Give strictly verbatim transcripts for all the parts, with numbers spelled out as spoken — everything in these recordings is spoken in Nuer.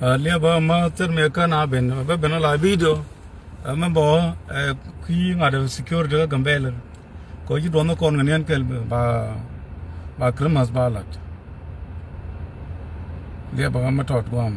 Liɛpä ma thil mi kä na ben bä ben la video. Mɛ bɔ kui̱ ŋa̱t security kä Gambɛl. Kɔ ci duɔnh kɔn ŋäniɛn kɛl ba, ba Christmas ba lat. Liɛpä ma tɔt guam.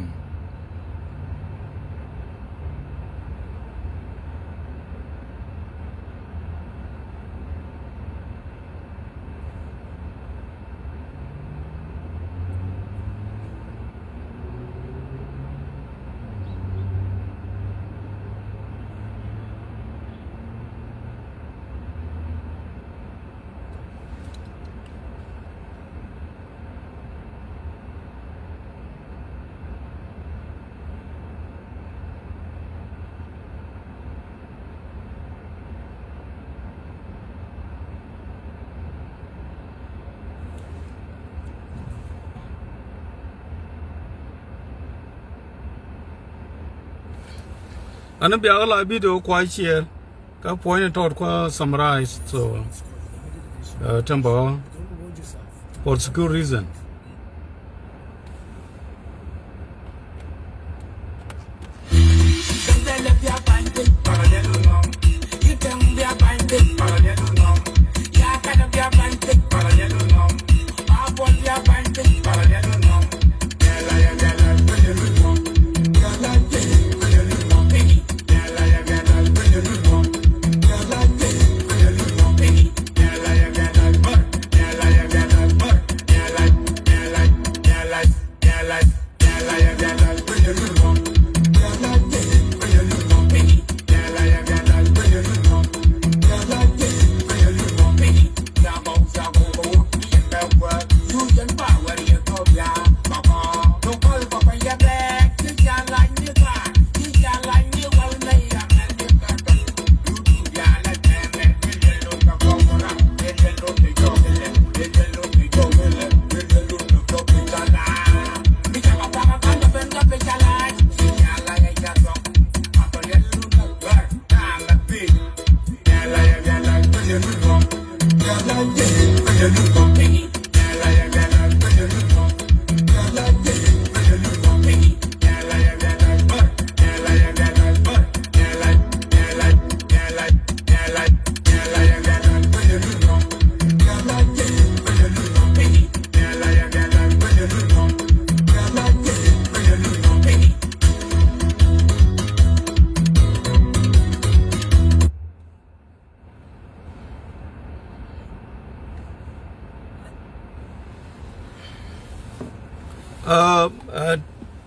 Ani bia la video kua share. Kä point tɔt kua summarize so, uh, tɛmbɔ for secure reason.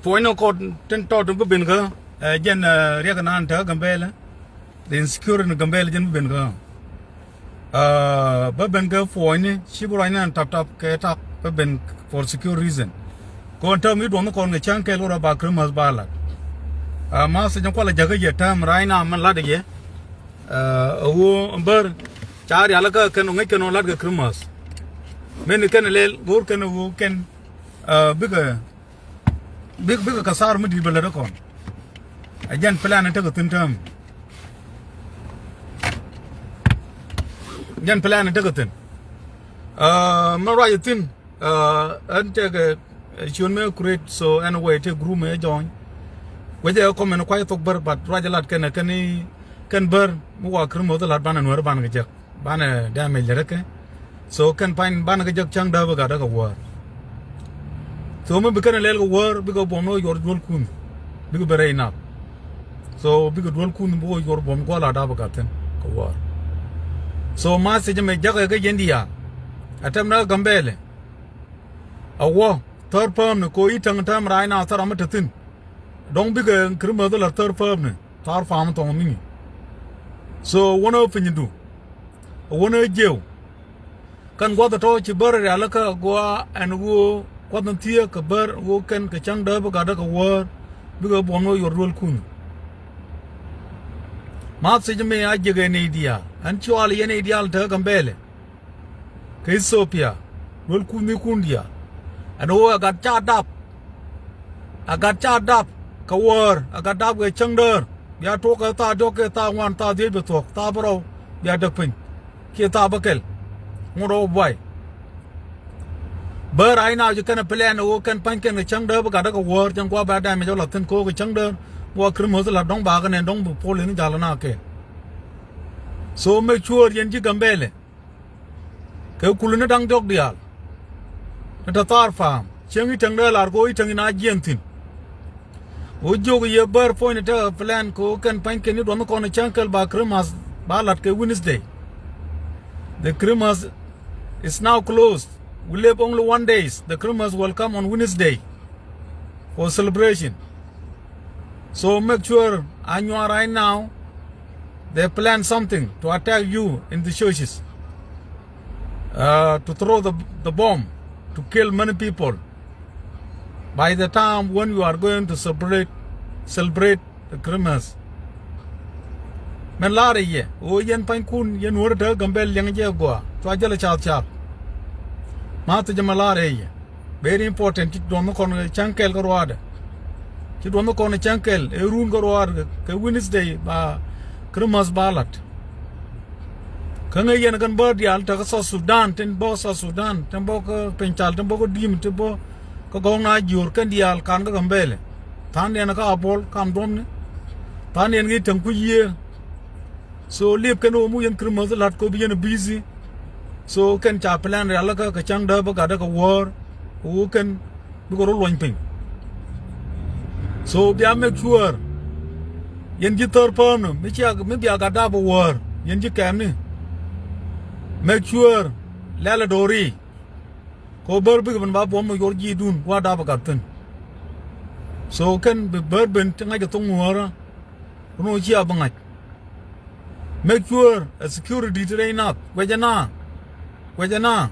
Puɔ̱ny ni kɔt tin tɔt bi ben kä jɛn riɛk nan te Gambɛl. The insecurity ni Gambɛl jɛn bi ben kä. Bä ben kä puɔ̱nyni ci bi ruacni an tap tap kɛ tak bä ben for secure reason. Kɔn tääm mi duɔth ni kɔn kɛ cäŋ kɛl wä rɔ ba Christmas ba lat. Ma thiec in kualɛ jäkä jɛ tääm rac na mɛn lat jɛ. Ɛ ɣöö bär ca rialikä kɛn ɔ ŋäc kɛn ɔ lat kɛ Christmas. Mɛn kɛn lɛl go̱o̱r kɛn ɣöö kɛn bikɛ bikɛ kathar mi di̱i̱t bɛ lät ɛ kɔn. Ɛ jɛn plan in tekɛ thi̱n tääm. Jɛn plan in tekɛ thi̱n. Mɛ ruac ɛ thi̱n. Ɛn tekɛ ciön mɛ create so anyway tekɛ group mɛ join. Wecɛ comment kua̱c thok bär but ruac ɛ lat kɛn ɛ kɛn i̱ kɛn bär mi wa Christmas lat banɛ nuäär banɛ kɛ jek. Banɛ damage lɛ rɛkɛ. So kɛn pany banɛ kɛ jek cäŋ dääpä gat däkɛ wäär. So mi bi kɛn lɛl kɛ wäär bikɛ buɔm ni wä yuɔr duel kun. Bikɛ ben rɛy nak. So bikɛ duel kun bi wä yuɔr buɔm guɔ la dääpä gat thi̱n kɛ wäär. So ma thiec mɛ jäkɛ kä yɛn diaal. Ɛ tɛm ni kä Gambɛlɛ. A wä thäär pääm ni ko i̱ täŋ tääm rac na thäär ram mi te thi̱n. Dɔ̱ŋ bikɛ Christmas la thäär pääm ni. Thar pam thɔŋ mi. So wänä pinydu. Wänä jiɛw. Kɛn gua̱th tɔ̱ ci bär rialikä gua̱a̱ ɛn ɣöö kuath ni thiee kɛ bär ɣöö kɛn kɛ cäŋ dääpä gatdä kɛ wäär. Bikɛ buɔm ni wä yuɔr duel kun. Ma thiec mi a jiɛk yɛn i̱ diaal ɛn cual yɛn i̱ diaal te Gambɛlɛ. Kɛ Ethiopia duel kun ni kun diaal. Ɛn ɣöö ɛ gat ca dap. Ɛ gat ca dap kɛ wäär ɛ gat dap kɛ cäŋ däär bia tuɔk kɛ thaa diɔ̱k kɛ thaa ŋuan thaa dhiec bɛ thuɔ̱k thaa bärɔw bia däk piny. Kiɛ thaa bäkɛl ŋot rɔw buay. Bä right now ci kɛn a plan ɣöö kɛn pa̱ny kɛn kɛ cäŋ däär bä gatdä kɛ wäär, cäŋ gua̱a̱ bɛ damage ɔ la̱th thi̱n ko̱o̱k kɛ cäŋ däär. Gua̱a̱ Christmas la̱t dɔ̱ŋ bakɛ nɛn dɔ̱ŋ bi puɔl in ja̱l na kɛɛl. So make sure yɛn ji̱ Gambɛlɛ kɛ kulni da̱ŋ diɔ̱k diaal, ni te thaar pa̱a̱m, cieŋ i̱ täŋ dee lar kɛ ɣöö i̱ täŋ in a jiɛn thi̱n. Ɣöö jiök yɛ bär puɔ̱nyni tekɛ plan kɛ ɣöö kɛn pa̱ny kɛn i̱ duɔ̱nh kɔn cäŋ kɛl ba Christmas ba la̱t kɛ Wednesday. The Christmas is now closed. We leave only one days. The Christmas will come on Wednesday for celebration. So make sure Anyuak right now, they plan something to attack you in the churches, uh, to throw the, the bomb, to kill many people. By the time when you are going to celebrate, celebrate the Christmas. Mɛn la̱rä yɛ ɣöö yɛn pa̱nykun yɛn wärä te Gambɛl liɛŋ jɛ gɔaa, cua jäl cath cath. Ma thiec mɛn la̱rä yɛ. Very important, ci duɔ̱nh kɔn cäŋ kɛl kä ruaadɛ. Ci duɔ̱nh kɔn cäŋ kɛl ɛ run kä ruaadɛ kɛ Wednesday ba Christmas ba la̱t. Kä ŋäc yɛn kɛn bä diaal tekä South Sudan, tin bä South Sudan, tin bä kä piny cal, tin bä kä di̱i̱m, tin bä kä gɔ̱ŋ na jiöör kɛn diaal kan kä Gambɛlɛ. Tha̱a̱ŋdiɛn kä Abuɔl kam duɔ̱mni. Tha̱a̱ŋdiɛn kä i̱ täŋ kui̱ yiëë. So liep kɛn ɣöö muk yɛn Christmas la̱t kop yɛn busy. So kɛn ca plan rialikä kɛ cäŋ dääpä gatdä kɛ wäär. Kɛ ɣöö kɛn bikɛ rɔ luɔny piny. So bia make sure yɛn ji̱ thär päänä mi cia mi bia gat dap ɛ wäär yɛn ji̱ kɛɛmni. Make sure lɛl ɛ do̱ri. Kɛ ɣöö bär bikɛ ben ba buɔ̱m mi yuɔr ji̱dun gua̱a̱r dap ɛ gat thi̱n. So kɛn bi bär ben ti ŋa̱c ɛ thoŋ nuäärä. Run ɣöö cia bi ŋa̱c. Make sure ɛ security ti rɛy nath guɛcɛ na. Guɛcɛ na.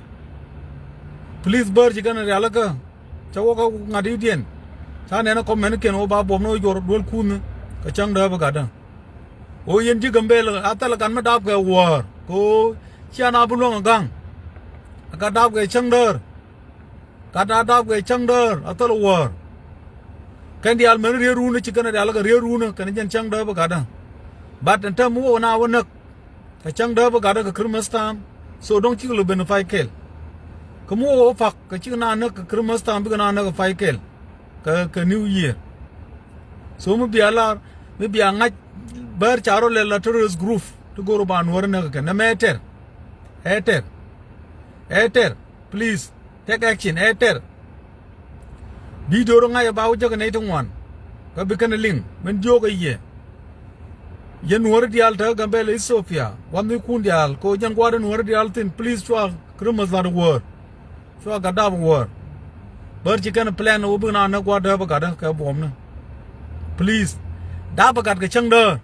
Please bär ci kɛn rialikä. Cä wä kä ŋa̱t i̱diɛn. Ca nɛn ɛ kɔmɛn kiɛn ɣöö ba buɔ̱m ni ɣöö juɔr duel kuthni kɛ cäŋ dääpä gatdä. Ɣöö yɛn ji̱ Gambɛl a thil ɛ gat mi dap kɛ wäär kɛ ɣöö cia na bi luäŋ ɛ ga̱ŋ. Ɛ gat dap kɛ cäŋ däär. Gat a dap kɛ cäŋ däär a thil wäär. Kɛn diaal mɛn riet runä ci kɛn diaal kɛ riet runä kɛn jɛn cäŋ dääpä gatdä. But ɛn täämɛ wä na wä näk kɛ cäŋ dääpä gatdä kɛ Christmas time. So dɔ̱ŋ cikɛ lo̱ ben pay kɛl. Kä mi wä wä pak kɛ cikɛ na näk kɛ Christmas time bikɛ na näk kɛ pay kɛl. Kɛ kɛ New Year. So mi bia lar mi bia ŋa̱c bär ca rɔ lɛl la terrorist group ti go̱r ba nuäärä näk kɛ nɛmɛ ɛ tɛr. Ɛ tɛr. Ɛ tɛr. Please take action, ɛ tɛr. Video rɔ ŋa̱c ɛ ba wä jäk ɛ nɛy ti ŋuan. Kä bi kɛn ɛ liŋ min jiök ɛ yɛ. Yɛn nuäärä diaal tekä Gambɛl Ethiopia gua̱thnikun diaal kɛ ɣöö jɛn gua̱a̱r in nuäärä diaal thi̱n, please cua Christmas la̱t ɛ wäär. Cua gat dap ɛ wäär. Bär ci kɛn ɛ plan ɛ wä bikɛ na näk gua̱a̱r dääpä gatdä kɛ buɔ̱mni. Please dap ɛ gat kɛ cäŋ däär.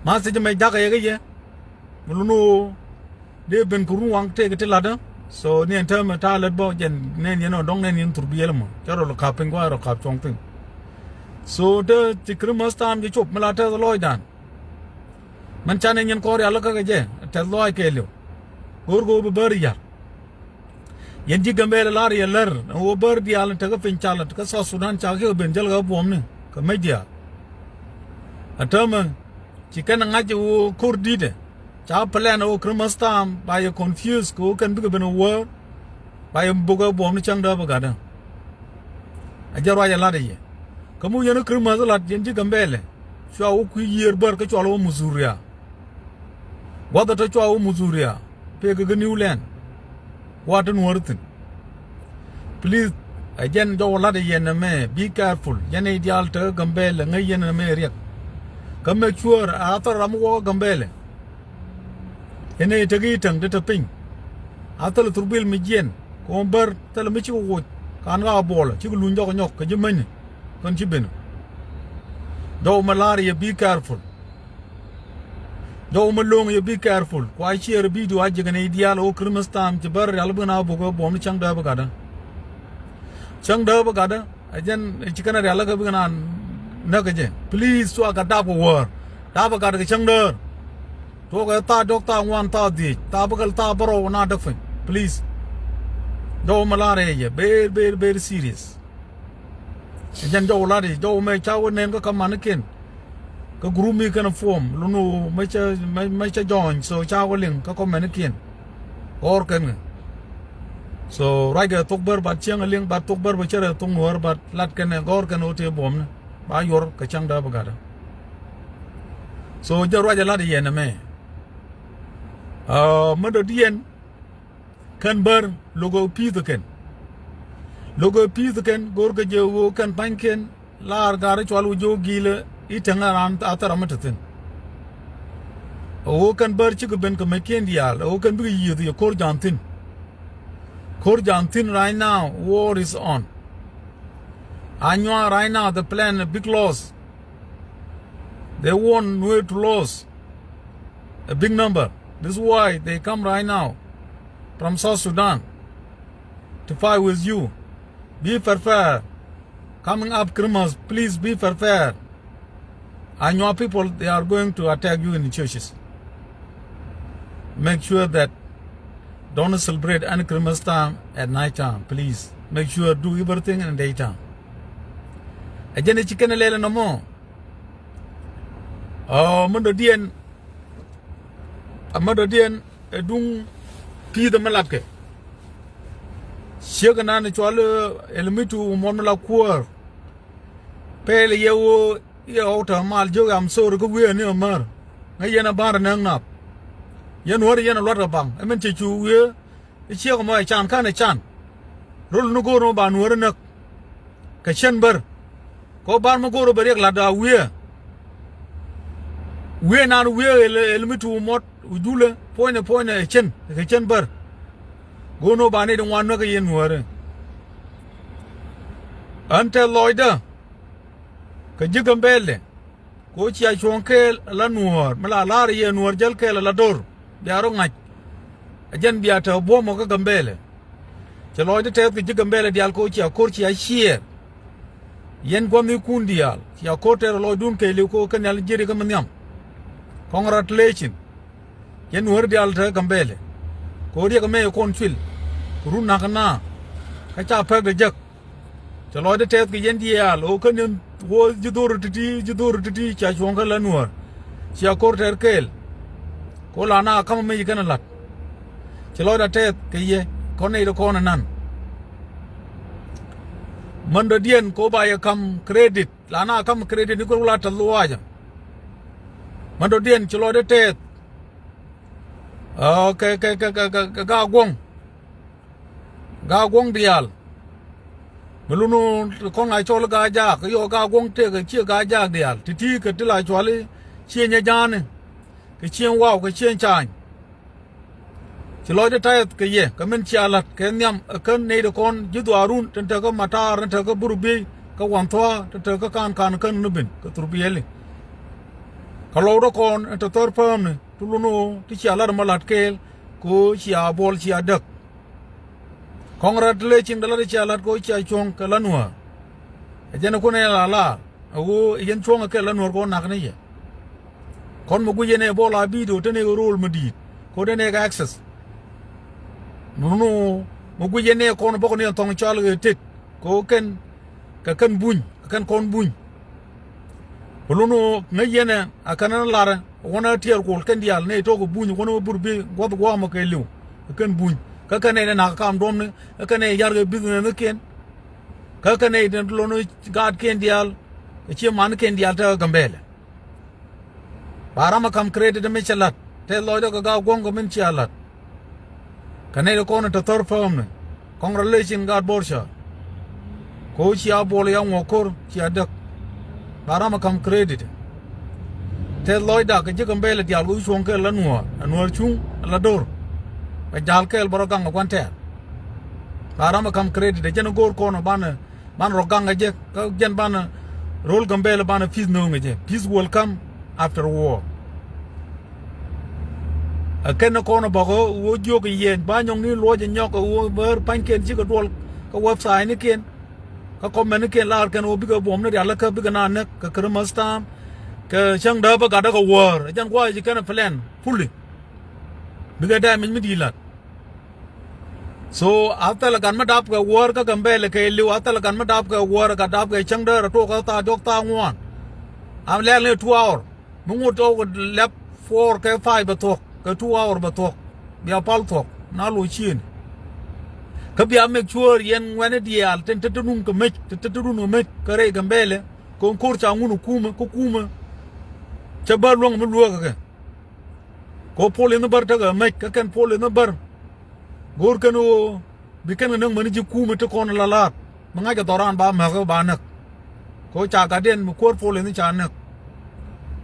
Ma thiec mɛ jakä yɛ kä yɛ. Mi lun ɣöö dee ben kɛ run waŋ tëëk ti la̱tdä. So ni ɛn täämɛ ta̱a̱ lät bä jɛn nɛn yɛn ɔ dɔ̱ŋ nɛn yɛn thurbiɛl mɔ cä rɔ lɔ ka̱p piny gua̱a̱ rɔ ka̱p cuɔ̱ŋ piny. So te ti Christmas time jɛ cop mi la tɛth lɔɔcdan. Mɛn canɛ nyin kɔn rialikä kɛ jɛ tɛth lɔaac kɛɛliw. Go̱o̱r go̱o̱r bi bär yar. Yɛn ji̱ Gambɛl lar yɛ lär ɛn ɣöö bär diaal in tekä piny cal kä South Sudan ca kiɛ ben jäl kɛ buɔ̱mni kɛ mec diaal. Ɛ täämɛ ci kɛn ŋa̱c ɛ ɣöö ko̱r di̱tɛ ca plan ɛ ɣöö Christmas time ba yɛ confuse kɛ ɣöö kɛn bikɛ ben ɛ wäär. Ba yɛ buk ɛ buɔ̱mni cäŋ dääpä gatdä. Ɛ jɛ ruac ɛ la̱t ɛ yɛ kä mi wä yɛn ɛ Christmas la̱t yɛn ji̱ Gambɛlɛ. Cua wä kui̱ yiër bär kä cɔal wä Muzuria. Gua̱th ɛ tɔ cua wä Muzuria pek kä New Land. Gua̱a̱t ti nuäär thi̱n. Please ɛ jɛn jɔw la̱t ɛ yɛn ɛmɛ, be careful. Yɛn nɛy diaal tekä Gambɛlɛ ŋäc yɛn ɛmɛ riɛk. Kä make sure a thil ram mi wä kä Gambɛlɛ. Yɛn nɛy tekä i̱ täŋ ti te piny. A thil thurbil mi jiɛn kɛ ɣöö bär thil mi cikɛ woc ka̱n ɣä a buɔlä cikɛ luny jɔk nyɔk kɛ ji̱ mäni. Kɛn ci ben jɔw mi la̱r yɛ be careful. Jɔw mi lo̱ŋ yɛ be careful kua share video a ji̱ kɛn i̱ diaal ɣöö Christmas time ci bär rial bi kɛn a buk ɛ buɔ̱m ni cäŋ dääpä gatdä. Cäŋ dääpä gatdä ɛ jɛn ci kɛn a rial kä bi kɛn a näk kä jɛ. Please cua gat dap kɛ wäär. Dap ɛ gat kɛ cäŋ däär. Tuɔɔkɛ thaa dɔ̱k thaa ŋuan thaa dhiec thaa bäkɛl thaa bärɔw na däk piny. Please. Jɔw mi la̱r ɛ yɛ very very very serious. Ɛ jɛn jɔw la̱t i̱ jɔw mɛ ca wä nɛn kä ka̱m manikiɛn. Kä group mi kɛn a form lun ɣöö mɛ cä mɛ cä join so ca wä liŋ kä kɔmɛnikiɛn. Ɣɔr kɛn kɛ So ruac kɛ thok bär, bat cieŋ a liŋ, bat thok bär bä cärɛ thok nuäär, bat lat kɛn ɛ gɔ̱r kɛn ɣöö tëë buɔ̱mni ba yuɔr kɛ cäŋ dääp ɛ gatdä. So jɛ ruac ɛ lat ɛ yɛn ɛmɛ. Aa, mä dɔ̱diɛn kɛn bär lo̱kɛ pi̱i̱th kɛn. Lo̱kɛ pi̱i̱th kɛn, go̱rkɛ jɛ ɣöö kɛn pa̱nykiɛn laar gaari cual wä jiök gi̱i̱lä i̱ täŋ a raan a thɛr amä te thi̱n. A ɣöö kɛn bär cikɛ ben kɛ meckiɛn diaal, a ɣöö kɛn bikɛ yiëëth yɛ ko̱r ja̱a̱n thi̱n. Ko̱r ja̱a̱n thi̱n right now, war is on. Anyuaa right now, they plan a big loss. They want Nuer to lose a big number. This is why they come right now from South Sudan to fight with you. Be prepared. Coming up Christmas, please be prepared. Anyuaa people, they are going to attack you in the churches. Make sure that don't celebrate any Christmas time at night time, please. Make sure do everything in daytime. Ɛ jɛn ɛ ci kɛn ɛ lɛl ɛnɔ mɔ. Ɔ, mä dɔ̱diɛn, ɛ mä dɔ̱diɛn ɛ duŋ pi̱i̱th ɛmɛ latkɛ. Ciek ɛnan cual ɛ limitu muɔ̱n mi la kuäär. Pɛl yɛ ɣöö yɛ ɣɔw te mal jiök, I'm sorry, kä wiee ni ɛ mär. Ŋäc yɛn ɛ ba̱r ɛ näk nath. Yɛn Nuäär yɛn ɛ lua̱t kɛ baŋ. Ɛ min cɛ cu wiee i̱ ciek ɛmɔ ɛ can, ka̱n ɛ can. Rol ni go̱o̱r ni ba Nuäär ɛ näk kɛ cien bär. Kɛ ɣöö ba̱r mi go̱o̱r ɛ bɛ riɛk la̱t a wiee. Wiee nan wiee ɣel, ɣel mi tuuk muɔ̱t wu julɛ puɔ̱nynɛ, puɔ̱nynɛ ɛ cien, kɛ cien bär. Go̱o̱r ni ɣöö ba nɛy ti ŋuan näk kɛ yɛn Nuäärä. Ɣän tɛth lɔcdä kɛ ji̱ Gambɛlɛ. Kɛ ɣöö cia cuɔ̱ŋ kɛɛl ala Nuäär, mi la la̱r yɛ Nuäär jäl kɛɛl ala do̱r, bia rɔ ŋa̱c. Ɛ jɛn bia te buɔ̱mɔ kä Gambɛlɛ. Cɛ lɔcdä tɛth kɛ ji̱ Gambɛlɛ diaal kɛ ɣöö cia ko̱r cia ciɛɛr. Yɛn gua̱thnikun diaal cia ko̱r tɛth lɔcdun kɛɛliw kɛ ɣöö kɛ nhial ji̱ rikä mi nhiam. Congratulation. Yɛn Nuäär diaal te Gambɛlɛ. Kɛ ɣöö riɛk ɛmɛ yɛ kɔn cuil kɛ run na̱k kɛ naath. Kä ca pɛk dee jek. Cɛ lɔcdä tɛth kɛ yɛn diaal ɣöö kä ni̱n ɣöö ji̱ dho̱r ti̱ti̱, ji̱ dho̱r ti̱ti̱ cia cuɔ̱ŋ kä la Nuäär. Cia ko̱r tɛr kɛɛl. Kɛ ɣöö la na ka̱m mi ci kɛn ɛ la̱t. Cɛ lɔcdä tɛth kɛ yɛ kɔn nɛy ti kɔn ɛnan. Män dɔ̱diɛn kɛ ɣöö ba yɛ ka̱m credit, la na ka̱m credit ni go̱r wula tɛth luaacä. Män dɔ̱diɛn cɛ lɔcdä tɛth. Aa, kɛ, kɛ, kɛ, kɛ, kɛ, kɛ Gaa Guɔ̱ŋ. Gaa Guɔ̱ŋ diaal. Mi luni kɔn a cɔl Gaa Jaak, yɔ Gaa Guɔ̱ŋ tëëkɛ ciɛ Gaa Jaak diaal. Ti̱ti̱ kɛ ti la cuali ciɛ nyɛ ja̱a̱ni. Kɛ ciɛ waw, kɛ ciɛ ca̱a̱ny. Ci lɔcdä tɛth kɛ yɛ, kɛ min cia la̱t, kɛ nhiam, ɛ kän nɛy ti kɔn, ji̱ dhuaarun, tin te kä Matar, tin te kä Burbiey, kä Wanthua, tin te kä kan kan kän ni bin, kɛ Thurbiɛli. Kɛ lɔwdä kɔn, tin te thäär päämni, ti luni ɣöö, ti cia la̱t ɛmɔ la̱t kɛɛl, kɛ ɣöö cia buɔl cia däk. Congratulation kɛ la̱t cia la̱t kɛ ɣöö cia cuɔ̱ŋ kɛ la Nuäär. Ɛ jɛn ɛ kun ɛ la laar, ɛ ɣöö ɛ yɛn cuɔ̱ŋ ɛ kɛ la Nuäär kɛ ɣöö nak ni yɛ. Kɔn mi guic yɛn ɛ bɔl a video, te ni kɛ rol mi di̱i̱t, kɛ ɣöö te ni kɛ access. Nunu, mi guic yɛn ɛ kɔn bɔk ni ɛn thɔŋ cɔal kɛ tet, kɛ ɣöö kɛn, kɛ kɛn buny, kɛ kɛn kɔn buny. Ku luni ŋäc yɛn ɛ, a kɛn ɛ lar ɛ, wanɛ tiɛɛr kol kɛn diaal, nɛy tok ɛ buny, wanɛ wä Burbiey, gua̱th gua̱a̱mɔ kɛɛliw, ɛ kɛn buny. Kä kɛn nɛy nɛ nak kam duɔ̱mni, kä kɛn nɛy yarkɛ businessnikiɛn. Kä kɛn nɛy nɛ loni gaatkiɛn diaal, kä ciɛ manikiɛn diaal tekɛ Gambɛlɛ. Ba ram ɛ ka̱m credit mi cɛ la̱t, tɛth lɔcdä kɛ Gaa Guɔ̱ŋ kɛ min cia la̱t. Kɛ nɛy ti kɔn in te thäär päämni. Congratulation gaat Bor cä. Kɛ ɣöö cia buɔl ya ŋuɔk ko̱r cia däk. Ba ram ɛ ka̱m credit. Tɛth lɔcda kɛ ji̱ Gambɛlɛ diaal kɛ ɣöö cuɔ̱ŋ kɛɛl la Nuäär, ɛ Nuäär cuŋ, ɛ la do̱r. Bɛ ja̱l kɛɛl bɛ rɔ gaŋ ɛ gua̱n tɛɛr. Ba ram ɛ ka̱m credit, ɛ jɛn ɛ go̱o̱r kɔn ɛ banɛ, banɛ rɔ gaŋ ɛ jɛ, kä jɛn banɛ ro̱l Gambɛlɛ banɛ peace nööŋ ɛ jɛ. Peace will come after war. Ɛ kɛn ni kɔn ɛ bɔk ɣöö jiök i̱ yɛn ba nyɔk ni luɔc ɛ nyɔk ɛ ɣöö bär pa̱nykiɛn cikɛ duɔl kä website nikiɛn. Kä comment nikiɛn laar kɛn ɣöö bikɛ buɔ̱m ni rialikä bikɛ na näk kɛ Christmas time. Kɛ cäŋ dääpä gatdä kɛ wäär. Ɛ jɛn gua̱a̱c ci kɛn ɛ plan fully. Bikɛ damage mi di̱i̱t la̱t. So a thilɛ gat mi dap kɛ wäär kä Gambɛlɛ kɛɛliw, a thilɛ gat mi dap kɛ wäär, gat dap kɛ cäŋ däär ɛ tuɔɔk kä thaa diɔ̱k thaa ŋuan. A lɛl ni two hour. Mi ŋut tɔk lɛp four kɛ five bɛ thuɔ̱k, kɛ two hour bɛ thuɔ̱k. Bia pal thuɔ̱k na lo̱c ciëëni. Kä bia make sure yɛn ŋuɛ̈ni diaal tin te te run kɛ mec, te te run kɛ mec kä rɛy Gambɛlɛ. Kɛ ɣöö ko̱r ca ŋun ɛ kumä, kä kumä cɛ bä luäŋ mi luäk kɛ kɛ. Kɛ ɣöö polith ni bär tekɛ mec, kä kɛn polith ni bär go̱o̱r kɛn ɣöö bi kɛn kɛ näk mäni ji̱ kumä ti kɔn la la̱a̱t. Mi ŋa̱c kɛ dhɔran ba mäk ba näk. Kɛ ɣöö ca gatdiɛn mi kuäär polith ni ca näk.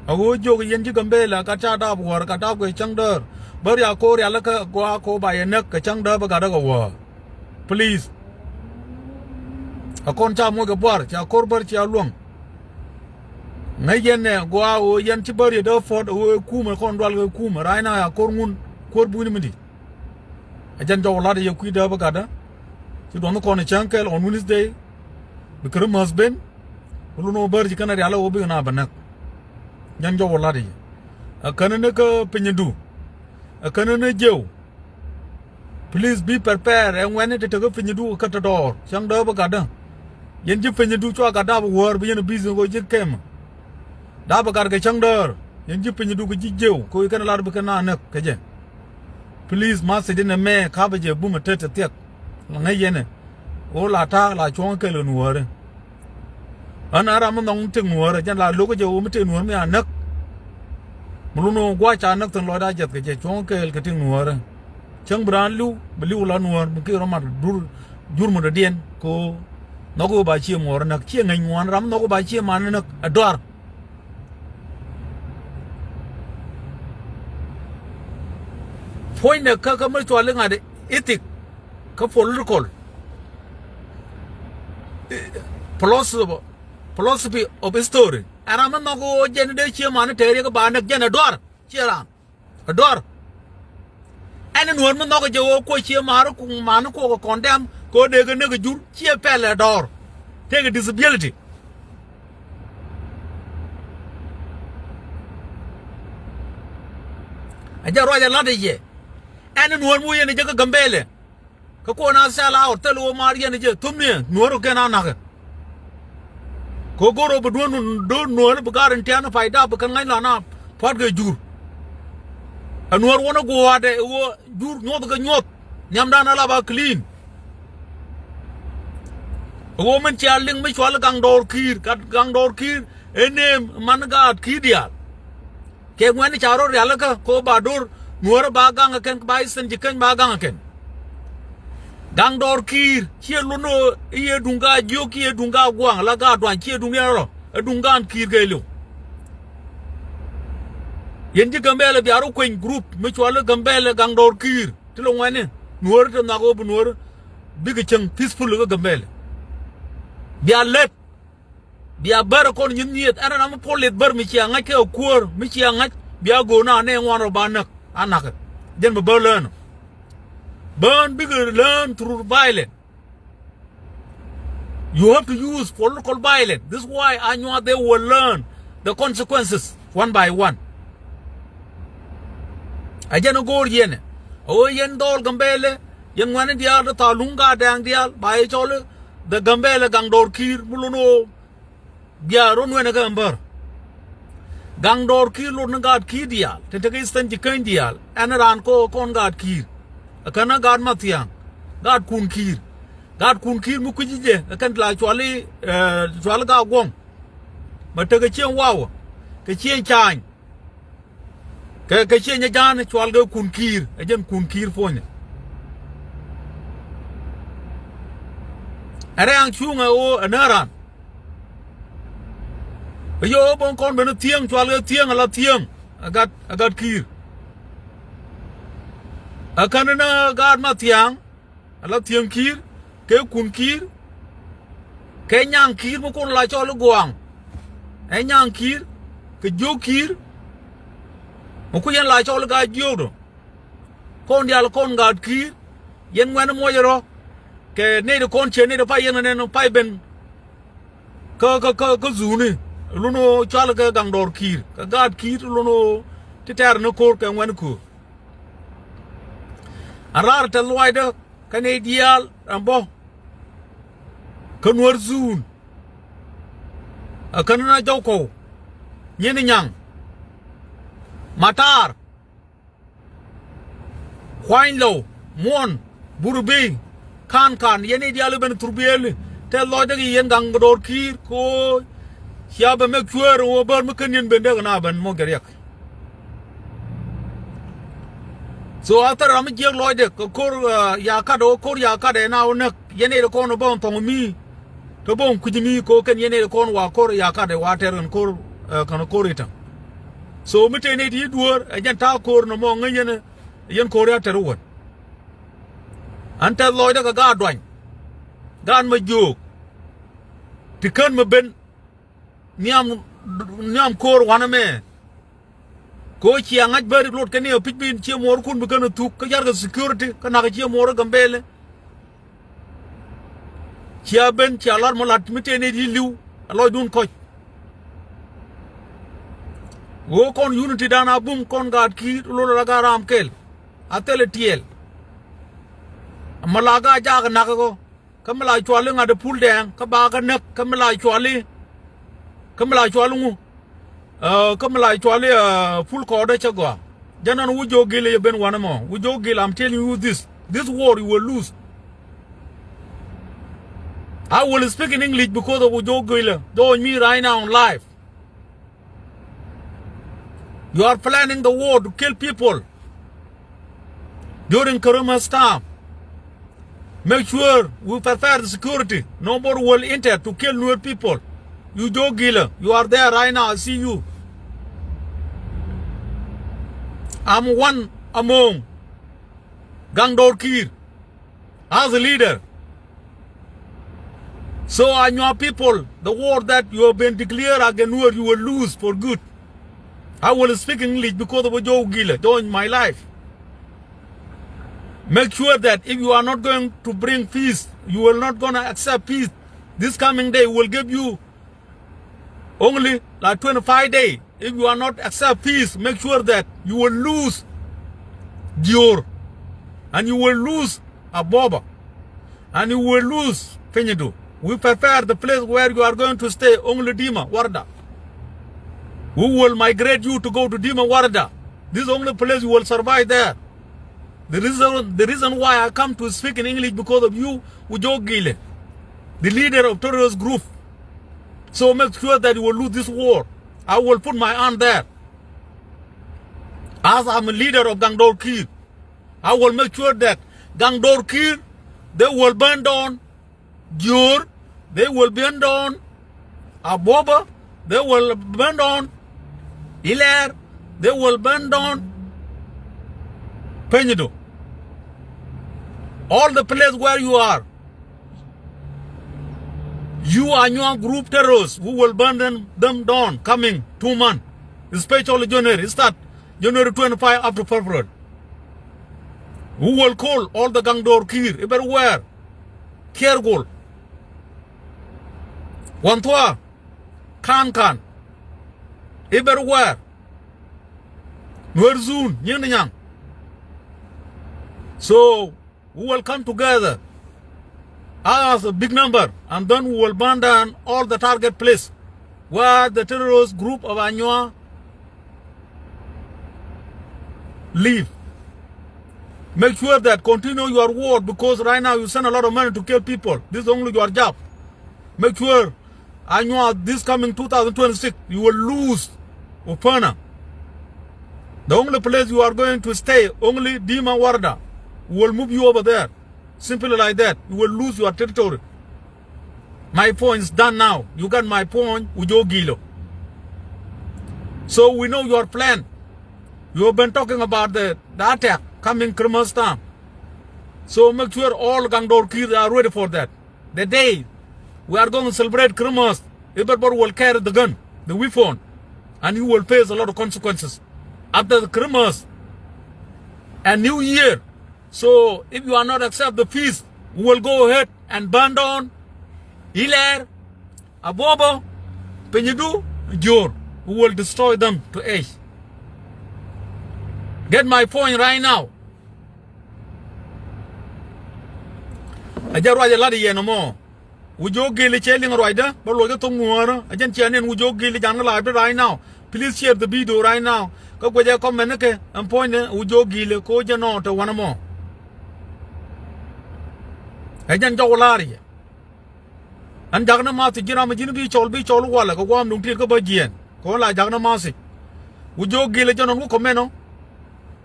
A ɣöö jiök yɛn ji̱ Gambɛlɛ gat ca dap wäär, gat dap kɛ cäŋ däär. Bä riak ko̱r rialikä gɔaa kɛ ɣöö ba yɛ näk kɛ cäŋ däär bä gatdä kɛ wäär. Please. A kɔn ca moc kɛ buar, ca ko̱r bär cia luäŋ. Ŋäc yɛn nɛ gɔaa ɣöö yɛn ci bär yɛ dee puɔ̱t ɣöö ɛ kumä kɔn dual kɛ kumä. Right now a ko̱r ŋun kuäär bunyni mi di̱i̱t. Ɛ jɛn jɔw lat yɛ kui̱ dääpä gatdä. Ci duɔth ni kɔn ɛ cäŋ kɛl on Wednesday. Bi Christmas ben. Bi lun ɣöö bär ci kɛn a rial ɣöö bikɛ na bɛ näk. Jɛn jɔw lat yɛ. Ɛ känä ni kä pinydu. Ɛ känä ni jiɛw. Please be prepared. Ɛ ŋuɛ̈tni ti te kä pinydu kä te dɔɔr. Cäŋ dääpä gatdä. Yɛn ji̱ pinydu cua gat dap wäär bi yɛn ɛ busy ɣöö ji̱ kɛmä. Dap ɛ gat kɛ cäŋ däär. Yɛn ji̱ pinydu kɛ ji̱ jiɛw kɛ ɣöö kɛn lat bi kɛn na näk kɛ jɛ. Please message in ɛ mɛ kapɛ jɛ bumɛ tet ɛ thiɛk. La ŋäc yɛn ɛ ɣöö la ta̱a̱ la cuɔ̱ŋ kɛl kɛ nuääri. Ɣän a ram mi nhɔk mi tëk nuäärä jɛn la lo̱k jɛ ɣöö mi tëk nuäär mi a näk. Mi lun ɣöö gua̱c ca näk thi̱n lɔcda jiɛth kɛ jɛ cuɔ̱ŋ kɛɛl kɛ tëk nuäärä. Cäŋ bi raan li̱w bi li̱w la nuäär mi kiɛ rɔ mat dur jur mi dɔ̱diɛn kɛ ɣöö nhɔk ɣöö ba cië muɔɔr näk ciɛ ŋäc ŋuan ram mi nhɔk ɣöö ba cië man näk ɛ dɔar. Puɔ̱nydɛ kä kä mi cual i̱ ŋa̱t ethic kä political philosophy, philosophy of history. Ɛ ram mi nhɔk ɣöö jɛn dee cie mani tɛɛr yek ba näk jɛn ɛ duar. Cie ram ɛ duar. Ɛn nuɔ̱ɔ̱r mi nhɔk jɛ ɣöö kuɔ cie mani ku mani kuɔ kɛ condemn kɛ ɣöö dee kɛ näk ɛ jur cie pɛl ɛ dɔɔr. Tëëkɛ disability. Ɛ jɛ ruac ɛ la̱t ɛ yɛ. Ɛn nuɔ̱ɔ̱r mi wä yɛn ɛ jɛ kä Gambɛlɛ. Kä kuɔn a sell out thil ɣöö maar yɛn jɛ thumniɛ nuɔ̱ɔ̱r kɛn a nakä. Kɛ ɣöö go̱r ɣöö bi duɔ̱n do̱r nuɔ̱ɔ̱r bi gaat in tian pay dap bi kɛn ŋa̱c lan a pua̱t kɛ jur. Ɛ nuɔ̱ɔ̱r wänä guɔ̱ɔ̱rdɛ ɣöö jur nyuɔth kɛ nyuɔth nhiamdan a la ba clean. Ɣöö min cia liŋ mi cual gaŋ dɔɔr ki̱i̱r gat gaŋ dɔɔr ki̱i̱r ëë neem man gaat ki̱i̱r diaal. Kɛ ŋuɛ̈ni ca rɔ rialikä kɛ ɣöö ba do̱r nuäärä ba gaŋ ɛ kɛn ba Eastern Jikäny ba gaŋ ɛ kɛn. Gaŋ dɔɔr ki̱i̱r ciɛ luɔ̱n ɣöö i̱ yɛ duŋ gaa jiök ciɛ duŋ gaa gua̱a̱ŋ la gaa duany ciɛ duŋ diɛn rɔ ɛ duŋ gaan ki̱i̱r kɛ liw. Yɛn ji̱ Gambɛlɛ bia rɔ kueny group mi cuɔl i̱ Gambɛlɛ gaŋ dɔɔr ki̱i̱r ti lɔ ŋuɛ̈ni nuäärä ti nhɔak ɣöö bi nuäärä bikɛ cäŋ peaceful kä Gambɛlɛ. Bia lät. Bia bär ɛ kɔn nyin nyieth ɛn ram mi puɔl lieth bär mi cia ŋa̱c kɛ ɛ kuäär mi cia ŋa̱c bia go̱o̱r na nɛ ŋuan rɔ ba näk a nakä. Jɛn bɛ bär learn. Bään bikɛ learn through violence. You have to use political violence. This is why Anyuak they will learn the consequences one by one. A jɛn a go̱o̱r yɛn ɛ a ɣöö yɛn dhɔɔl Gambɛlɛ yɛn ŋuɛ̈ni diaal ti thaal luŋ gaat dɛɛŋ diaal ba yɛ cɔl i̱ the Gambɛlɛ gaŋ dɔɔr ki̱i̱r mi lun ɣöö. Bia run wɛn kä ɛmbär. Gaŋ dɔɔr ki̱i̱r lot ni gaat ki̱i̱r diaal tin tekɛ Eastern Jikäny diaal ɛn raan kɔ kɔn gaat ki̱i̱r. Ɛ kɛn ɛ gaat Mathiaŋ. Gaat kun ki̱i̱r. Gaat kun ki̱i̱r mi kui̱ci jɛ ɛ kɛn la cuali, eh, cuali gaat guɔ̱ŋ. Mɛ tekɛ cieŋ wawä kɛ cieŋ ca̱a̱ny. Kɛ kɛ ciɛ nyɛ ja̱a̱n cual kɛ kun ki̱i̱r ɛ jɛn kun ki̱i̱r puɔ̱nyɛ. Ɛ rɛ̈ɛ̈ŋ cuŋ ɛ ɣöö ɛ nääran. Ɛ yɛ ɣöö bä kɔn ben thiäŋ cual kɛ thiäŋ ala thiäŋ ɛ gat ɛ gat ki̱i̱r. Ɛ kän ni gaat Mathiaŋ. Ala thiäŋ ki̱i̱r kɛ kun ki̱i̱r. Kɛ nyaŋ ki̱i̱r mi kun la cɔl i̱ gua̱a̱ŋ. Ɛ nyaŋ ki̱i̱r kɛ jiök ki̱i̱r. Mi ku yɛn la cɔl i̱ gaa jiökdɔ. Kɔn diaal kɔn gaat ki̱i̱r. Yɛn ŋuɛ̈n muɔc rɔ. Kɛ nɛy ti kɔn ciɛ nɛy ti pay yɛn nɛn pay ben. Kä kä kä kä dhuni. Lun ɣöö cual kɛ gaŋ dɔɔr ki̱i̱r kɛ gaat ki̱i̱r lun ɣöö ti tɛɛr ni ko̱r kɛ ŋuɛ̈n köör. An raar tɛth luaacdä kä nɛy diaal ɛn bä. Kä Nuäär Zuun. Ɛ kän ni na jɔw kɔw. Nyin nyaŋ. Matar. Kuany Lɔw. Muɔ̱n. Burbi. Ka̱n ka̱n yɛn i̱ diaal i̱ ben thurbiëëli. Tɛth lɔcdä kɛ yɛn gaŋ kɛ do̱r ki̱i̱r kɛ ɣöö cia ben make sure ɣöö bär mi ken yɛn ben dee kɛ na ben moc kɛ riɛk. So a thär ram mi jiäk lɔcdɛ kɛ ko̱r, ah, ya kat ɣöö ko̱r ya kat ɛ na ɣöö näk yɛn i̱ dee kɔn ɛ bä ɣän thɔŋ mi. Te bä ɣän kui̱c mi kɛ ɣöö kɛn yɛn i̱ dee kɔn wa ko̱r ya kat ɛ wa tɛr kɛn ko̱r, ah, kɛn ko̱r i̱ täŋ. So mi tëë nɛy ti i̱ dueer ɛ jɛn ta̱a̱ ko̱r nɔmɔ ŋäc yɛn, yɛn ko̱r ya tɛr i̱ wän. Ɣän tɛth lɔcdä kɛ gaat duany, gaat mɛ jiöök. Ti kän mɛ ben nhiam, nhiam ko̱r wanɛ mɛ. Kɛ ɣöö cia ŋa̱c bäri luɔt kɛn ni ɛ pi̱c bin cië muɔɔrkun bi kän ɛ thuk kä yarkɛ security kä nakä cië muɔɔr ɛ Gambɛlɛ. Cia ben cia lat mɔ lat mi tëë nɛy ti li̱w ɛ lɔcdun kɔ̱c. Ɣöö kɔn unity dan a bum kɔn gaat ki̱i̱t lol la gaat ram kɛl. A thilɛ tiɛɛl. Mɛ la gaat jaak ɛ nakä kɔ. Kä mi la cuali ŋa̱t ɛ pul dɛɛŋ kä ba kä näk kä mi la cuali. Kä mi la cuali ŋu. Ɛ, kä mi la cuali, ɛ, pul kɔɔdä cä gɔaa. Jɛn ɔn Wujok Gilɛ yɛ ben wanɛ mɔ. Wujok Gilɛ, I'm telling you this. This war you will lose. I will speak in English because of Wujok Gilɛ. Join me right now on live. You are planning the war to kill people during Christmas time. Make sure we prepare the security. Nobody will enter to kill Nuer people. Wujok Gilɛ, you are there right now. I see you. I'm one among Gaŋ Dɔr Kiir as a leader. So Anyuak people, the war that you have been declared against Nuer, you will lose for good. I will speak English because of Wujok Gilɛ join my live. Make sure that if you are not going to bring peace, you will not gonna accept peace, this coming day will give you only like twenty-five day. If you are not accept peace, make sure that you will lose Dior and you will lose Aboba and you will lose Penyudu. We prepare the place where you are going to stay, only Dima Warda. We will migrate you to go to Dima Warda. This is the only place you will survive there. The reason, the reason why I come to speak in English because of you, Wujok Gilɛ, the leader of terrorist group. So make sure that you will lose this war. I will put my hand there. As I'm a leader of Gaŋ Dɔr Kiir, I will make sure that Gaŋ Dɔr Kiir, they will burn down Jur, they will burn down Aboba, they will burn down Iler, they will burn down Penyudu. All the place where you are, you are your group terrorists who will burn them, them down coming two months, especially January, start January twenty-five up to February. We will call all the Gaŋ Dɔr Kiir everywhere. Kɛɛr Gol, Wanthua, Kankan, everywhere. Nuer Zun, Nyiŋ ni Nyaŋ. So we will come together as a big number, and then we will burn down all the target place where the terrorist group of Anyuak live. Make sure that continue your war, because right now you send a lot of money to kill people. This is only your job. Make sure Anyuak this coming two thousand twenty-six, you will lose Upana. The only place you are going to stay, only Dima Warda. We will move you over there. Simply like that, you will lose your territory. My point is done now. You got my point, Wujok Gilɛ. So we know your plan. You have been talking about the, the attack coming Christmas time. So make sure all Gaŋ Dɔr Kiir are ready for that. The day we are going to celebrate Christmas, everybody will carry the gun, the weapon, and you will face a lot of consequences after the Christmas and New Year. So if you are not accept the peace, we will go ahead and burn down Iler, Abobo, Penyudu, Jor. We will destroy them to ash. Get my point right now. A jɛ ruac a lat yɛn mɔ. Wujok Gilɛ cɛ liŋ ruacdä bä luɔc kä thok ŋuäärä. A jɛn ciɛ niɛn Wujok Gilɛ jan kä live right now. Please share the video right now. Kä guɛcɛ comment ni kɛ ɛn puɔ̱nydɛ Wujok Gilɛ ko jɛ nɔ te wanɛ mɔ. Ɛ jɛn jɔk wä la̱r yɛ. Ɛn ja̱k ni ma̱th ji̱n ram ji̱n bi cɔl, bi cɔl walɛ kɛ gua̱a̱m duŋ ti̱i̱t kä bä jiɛɛn. Kɛ wä la ja̱k ni ma̱th. Wu jiök gilɛ jɛn ɔn wä kɔmɛn ɔ.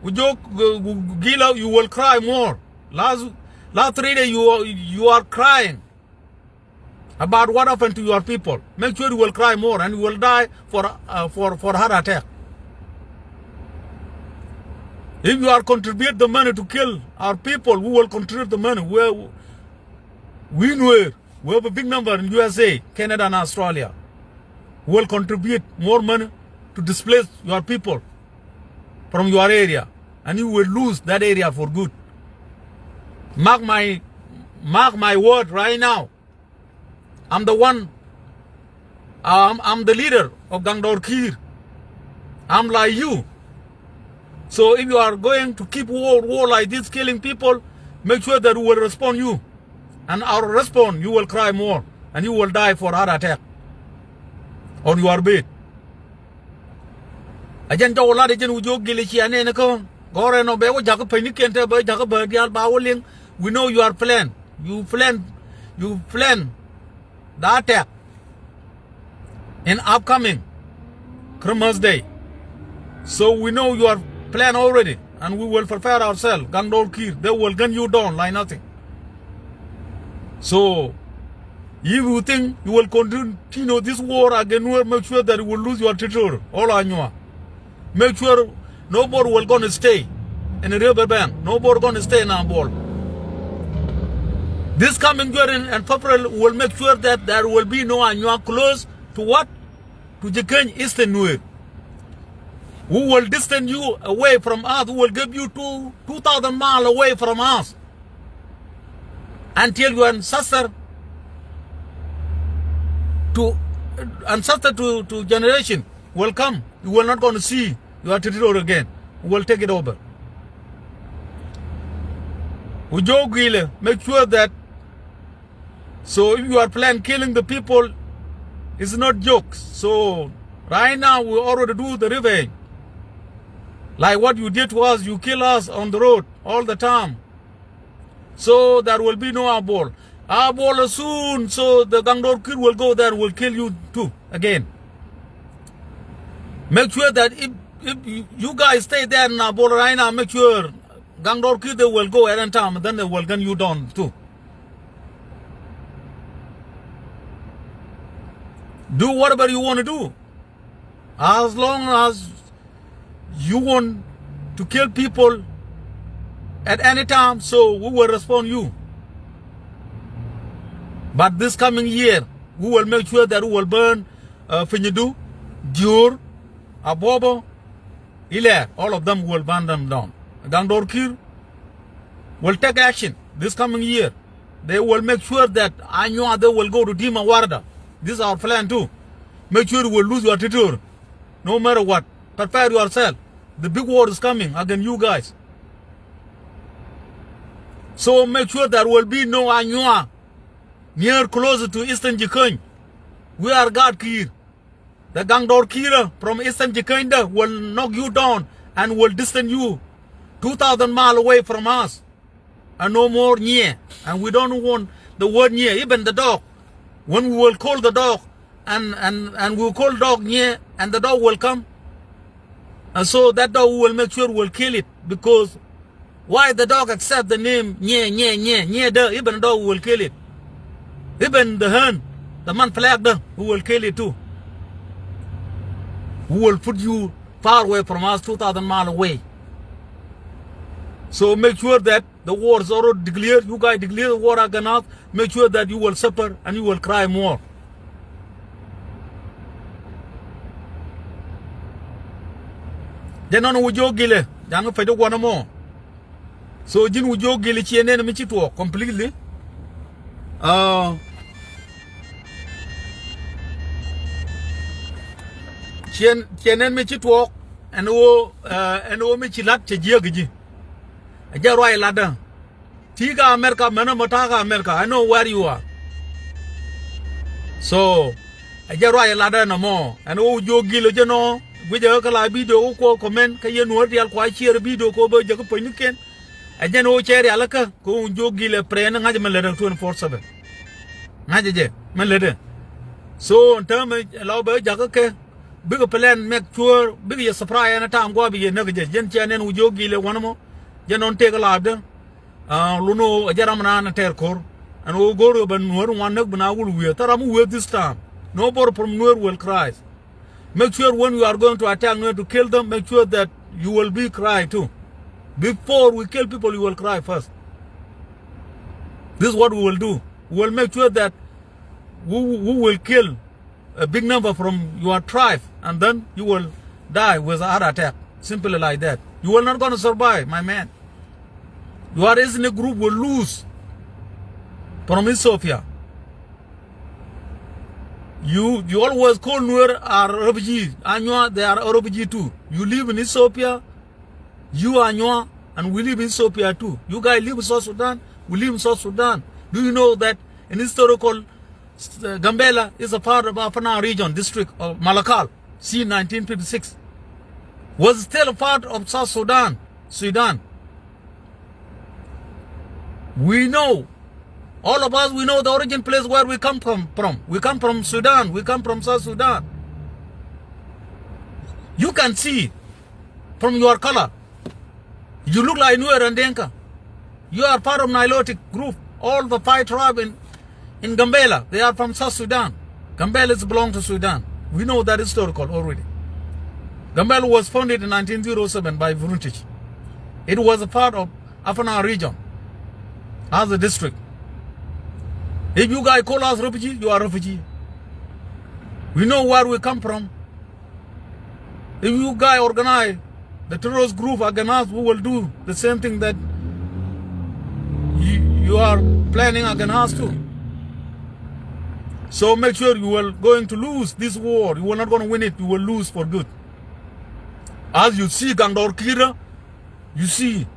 Wu jiök, uh, gilɛ, you will cry more. Last, last three days you are, you are crying about what happened to your people. Make sure you will cry more and you will die for, uh, for, for heart attack. If you are contribute the money to kill our people, we will contribute the money. We, we Nuer, we have a big number in U S A, Canada, and Australia. We will contribute more money to displace your people from your area, and you will lose that area for good. Mark my, mark my word right now. I'm the one, um, I'm the leader of Gangdor Kir. I'm like you. So if you are going to keep war, war like this, killing people, make sure that we will respond you. And our response, you will cry more. And you will die for heart attack on your bed. A jɛn jɔw lat a jɛn wu jiök gilɛ cia nɛn kä gɔ̱rɛ nɔ bɛ wä jakä peny ni kiɛn te bɛ jakä bä diaal ba wä liŋ. We know you are plan. You plan, you plan the attack in upcoming Christmas Day. So we know you are plan already, and we will prepare ourselves. Gangdor Kir, they will gun you down like nothing. So if you think you will continue this war against Nuer, make sure that you will lose your territory. All Anyuak. Make sure nobody will gonna stay in the river bank. Nobody gonna stay in Abol. This coming January and February will make sure that there will be no Anyuak close to what? To Jikany Eastern Nuer. Who will distance you away from us, who will give you two, two thousand miles away from us until your ancestor to, ancestor to, to generation will come. You will not gonna see your territory again. We will take it over. Wu jiök gilɛ, make sure that, so if you are plan killing the people, it's not jokes. So right now we already do the revenge. Like what you did to us, you kill us on the road all the time. So there will be no Abol. Abol soon, so the Gangdor Kir will go there, will kill you too again. Make sure that if, if you, you guys stay there in Abol right now, make sure Gangdor Kir, they will go at any time, then they will gun you down too. Do whatever you wanna do. As long as you want to kill people at any time, so we will respond you. But this coming year, we will make sure that we will burn, uh, Pinyudu, Dior, Abobo, Iler, all of them will burn them down. Gangdor Kir will take action this coming year. They will make sure that Anyuak, they will go to Dima Warda. This is our plan too. Make sure you will lose your territory. No matter what. Prepare yourself. The big war is coming against you guys. So make sure there will be no Anyuak near closer to Eastern Jikany. We are guard Kir. The Gangdor Kir from Eastern Jikany will knock you down and will distance you two thousand miles away from us. And no more Nyɛ. And we don't want the word Nyɛ. Even the dog, when we will call the dog, and, and, and we will call dog Nyɛ, and the dog will come. And so that dog, we will make sure we will kill it, because why the dog accept the name Nyɛ, Nyɛ, Nyɛ, Nyɛ dä, even the dog, we will kill it. Even the hen, the man flag dä, we will kill it too. We will put you far away from us, two thousand mile away. So make sure that the war is already declared. You guys declare the war against us. Make sure that you will suffer and you will cry more. Jɛ nɔn wu jiök gilɛ, ja̱ŋ pec di guɔ̱n ɛmɔ. So ji̱n wu jiök gilɛ, ciɛ nɛn mi ci tuɔɔk completely. Uh, ciɛ, ciɛ nɛn mi ci tuɔɔk, ɛn ɣöö, uh, ɛn ɣöö mi ci la̱t cɛ jiäk ji̱. Ɛ jɛ ruac latdä. Ti kä America, mɛn ɛmɔ ta̱a̱ kä America. I know where you are. So ɛ jɛ ruac latdä nɔmɔ. Ɛn ɣöö jiök gilɛ jɛ nɔ. Guicɛ kä la video kä kuɔ comment kä yɛn Nuäär diaal kua share video kɛ ɣöö bä jɛ kä puɔ̱nynikiɛn. Ɛ jɛn ɣöö cɛ rialikä kɛ ɣöö jiök gilɛ prɛɛni ŋa̱cä mi lätdä twenty four seven. Ŋa̱cä jɛ mi lätdä. So ɛn täämɛ la bɛ jakä kɛ bikɛ plan, make sure bikɛ yɛ surprise ɛn ta̱a̱m gua̱a̱ bi yɛ näk jɛ. Jɛn cɛ nɛn ɣöö jiök gilɛ wanɛ mɔ. Jɛn nɔn tëëk laatdä. Lunɔ ɛ jɛ ram naan ɛ tɛɛr ko̱r. Ɛn ɣöö go̱o̱r ɣöö bɛ nuäär ŋuan näk bi na wul wiee. Thil ram mi wiee this time. Nobody from Nuer will cry. Make sure when you are going to attack Nuer to kill them, make sure that you will be cry too. Before we kill people, you will cry first. This is what we will do. We will make sure that we, we will kill a big number from your tribe, and then you will die with a heart attack. Simply like that. You will not gonna survive, my man. Your ethnic group will lose from Ethiopia. You, you always call Nuer are refugee. Anywa, they are a refugee too. You live in Ethiopia. You are Anywa, and we live in Ethiopia too. You guys live in South Sudan. We live in South Sudan. Do you know that in historical, uh, Gambela is a part of Upper Nile region, district of Malakal, since nineteen fifty-six? Was still a part of South Sudan, Sudan. We know, all of us, we know the origin place where we come from, from. We come from Sudan. We come from South Sudan. You can see from your color. You look like Nuer and Dinka. You are part of Nilotic group. All the five tribe in, in Gambela, they are from South Sudan. Gambela is belong to Sudan. We know that historical already. Gambela was founded in nineteen zero seven by British. It was a part of Upper Nile region as a district. If you guys call us refugee, you are refugee. We know where we come from. If you guys organize the terrorist group against us, we will do the same thing that you, you are planning against us too. So make sure you will going to lose this war. You will not gonna win it. You will lose for good. As you see, Gangdor Kira, you see,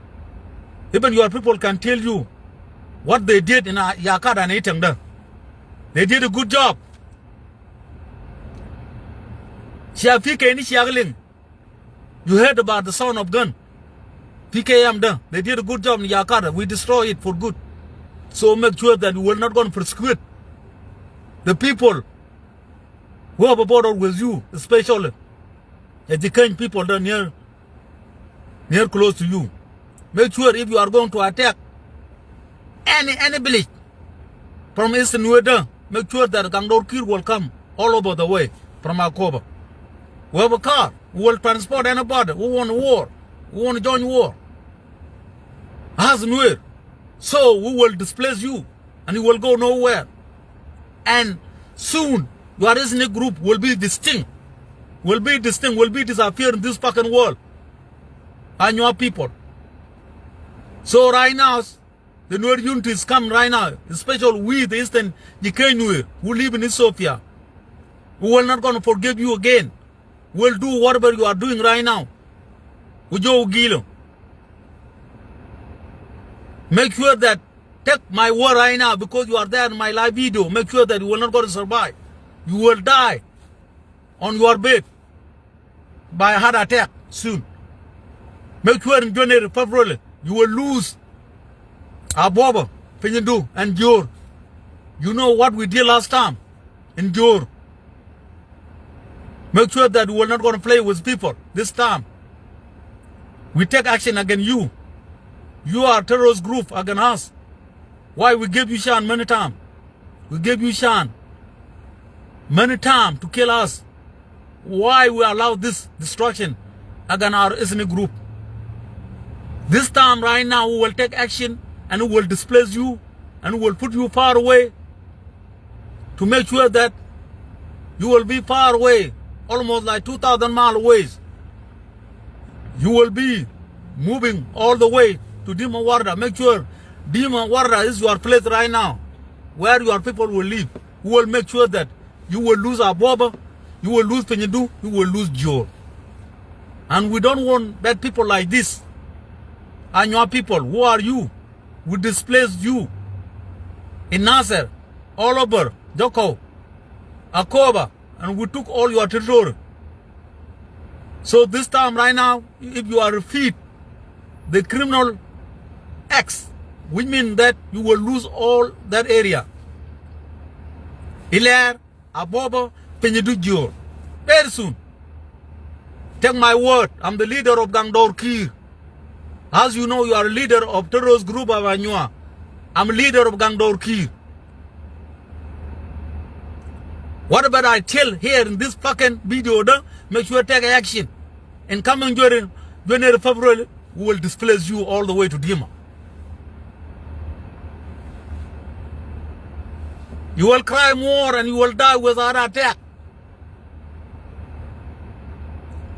even your people can tell you what they did in, uh, Yakad and Itengda. They did a good job. Cia P K ni cia liŋ. You heard about the sound of gun. P K M dä. They did a good job in Yakad. We destroy it for good. So make sure that you will not gonna persecute the people who have a border with you, especially the Jikany people down near, near close to you. Make sure if you are going to attack any, any village from Eastern Nuer, make sure that Gangdor Kir will come all over the way from Akoba. We have a car. We will transport anybody who want war, who want to join war. As Nuer. So we will displace you and you will go nowhere. And soon, your ethnic group will be distinct. Will be distinct, will be disappear in this fucking world. Anywa people. So right now, the Nuer unity is come right now, especially we, the Eastern Jikany Nuer, who live in Ethiopia. We will not gonna forgive you again. Will do whatever you are doing right now. Ujo Ugilo. Make sure that, take my word right now, because you are there in my live video. Make sure that you will not gonna survive. You will die on your bed by heart attack soon. Make sure in January, February, you will lose Aboba, Pinyandu, and Jor. You know what we did last time in Jor. Make sure that we will not gonna play with people this time. We take action against you. You are terrorist group against us. Why we give you chance many time? We give you chance many time to kill us. Why we allow this destruction against our ethnic group? This time right now, we will take action and we will displace you and we will put you far away to make sure that you will be far away, almost like two thousand mile away. You will be moving all the way to Dima Warda. Make sure Dima Warda is your place right now, where your people will live. We will make sure that you will lose Aboba, you will lose Pinyandu, you will lose Jor. And we don't want bad people like this. Anywa people, who are you? We displaced you in Nasser, all over Joko, Akoba, and we took all your territory. So this time right now, if you are repeat the criminal X, which means that you will lose all that area. Ilɛr, Abobo, Pinyudu Jior. Very soon. Take my word, I'm the leader of Gangdor Kir. As you know, you are a leader of terrorist group of Anywa. I'm a leader of Gangdor Kir. What about I tell here in this fucking video, da? Make sure take action. In coming during, during February, we will displace you all the way to Dima. You will cry more and you will die without attack.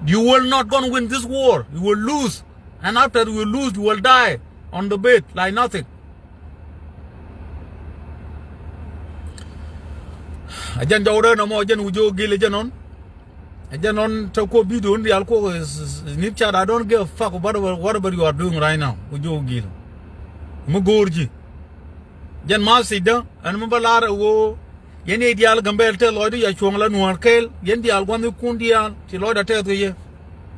You will not gonna win this war. You will lose. And after you lose, you will die on the bed like nothing. A jɛn jɔwdɛ nɔmɔ, a jɛn Wujɔ Gil, a jɛn nɔn. A jɛn nɔn te kuɔ video ni dial kuɔ is, is, is nip chat. I don't give a fuck about what, whatever you are doing right now. Wujɔ Gil. Mi go̱o̱r ji̱. Jɛn ma thiecdä, ɛn mi bä lar ɛ ɣöö yɛn i̱ diaal Gambɛl tɛth lɔcdä ya cuɔ̱ŋ la Nuäär kɛɛl, yɛn diaal gua̱thnikun diaal ci lɔcdä tɛth kɛ yɛ.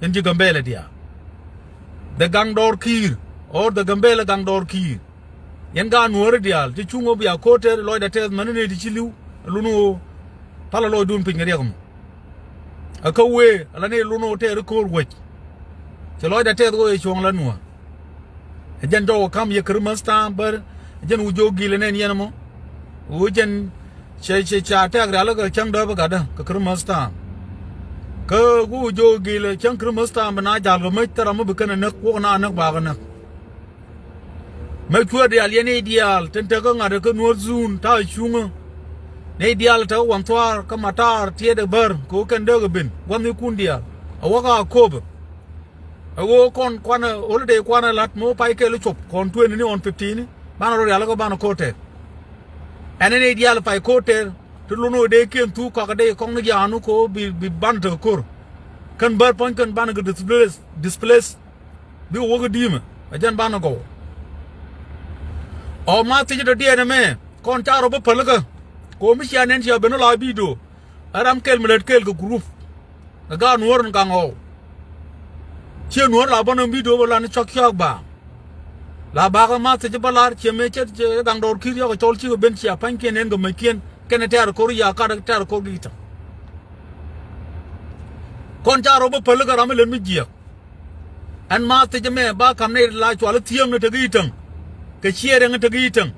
Yɛn ci Gambɛl diaal. The Gangdor Kir, or the Gambɛl Gangdor Kir. Yɛn gaat Nuäär diaal, ti cuŋ ɣöö bia ko̱r tɛth lɔcdä tɛth mäni nɛy ti ci li̱w, ɛ lun ɣöö palä lɔcdun piny kɛ riɛk mɔ. Ɛ kä wee, ala ni lun ɣöö tɛɛr i̱ ko̱r wec. Ci lɔcdä tɛth ɣöö yɛ cuɔ̱ŋ la Nuäär. Ɛ jɛn jɔwä ka̱m yɛ Christmas time bär, ɛ jɛn Wujɔ Gil ɛ nɛn yɛn ɛmɔ. Ɣöö jɛn cɛ, cɛ, ca tɛk rial kɛ cäŋ dääp ɛ gatdä kɛ Christmas time. Kä Wujɔ Gil ɛ cäŋ Christmas time bi na ja̱l kɛ mäc thil ram mi bi kɛn ɛ näk, wok na näk bakɛ näk. Mɛ cuɛ diaal yɛn i̱ diaal tin tekä ŋa̱t kä Nuäär zun ta̱a̱ cuŋä. Nɛy diaal tekä Wan Thuaar kä Mataar tiɛɛt ɛ bär kɛ ɣöö kɛn dääk ɛ ben gua̱thnikun diaal. A wäkä a köpä. Ɛ ɣöö kɔn kuanɛ holiday kuanɛ la̱t mi wä pay kɛɛl i̱ cop kɔn twenty ni ɣɔn fifteen ni banɛ rɔ rialikä banɛ ko̱r tɛɛr. Ɛn ni nɛy diaal pay ko̱r tɛɛr ti lun ɣöö dee kiɛn thuk kakä dee kɔŋ ni jaanu kɛ ɣöö bi, bi banɛ tekɛ ko̱r. Kɛn bär puɔ̱ny kɛn banɛ kɛ displace, displace. Bi wä kä di̱i̱mɛ a jɛn banɛ gɔw. Ɔ ma thiecä dɔ̱diɛn ɛmɛ kɔn ca rɔ bä pälikä. Kɛ ɣöö mi cia nɛn cia ben ɔ la bi̱i̱do. Ɛ ram kɛl mi lät kɛl kɛ group. Ɛ gaat Nuäär in gaŋ ɣɔw. Ciɛ Nuäär la bä nɔm bi̱i̱do bä lan cɔk cɔk ba. La bakä ma thiecä bä lar ciɛ mëë cɛ, cɛ Gangdor Kir yɔk ɛ cɔl cikɛ ben cia pa̱nykiɛn ɛn kɛ mäckiɛn kɛnɛ tɛ̈r ko̱r ya kat tɛ̈r ko̱r gi̱i̱tä. Kɔn ca rɔ bä pälikä ram mi lät mi jiɛk. Ɛn ma thiecä mɛ ba ka̱m nɛy la cual i̱ Thiäŋ ni tek i̱ Täŋ. Kɛ Ciɛ Rɛŋ ni tek i̱ Täŋ.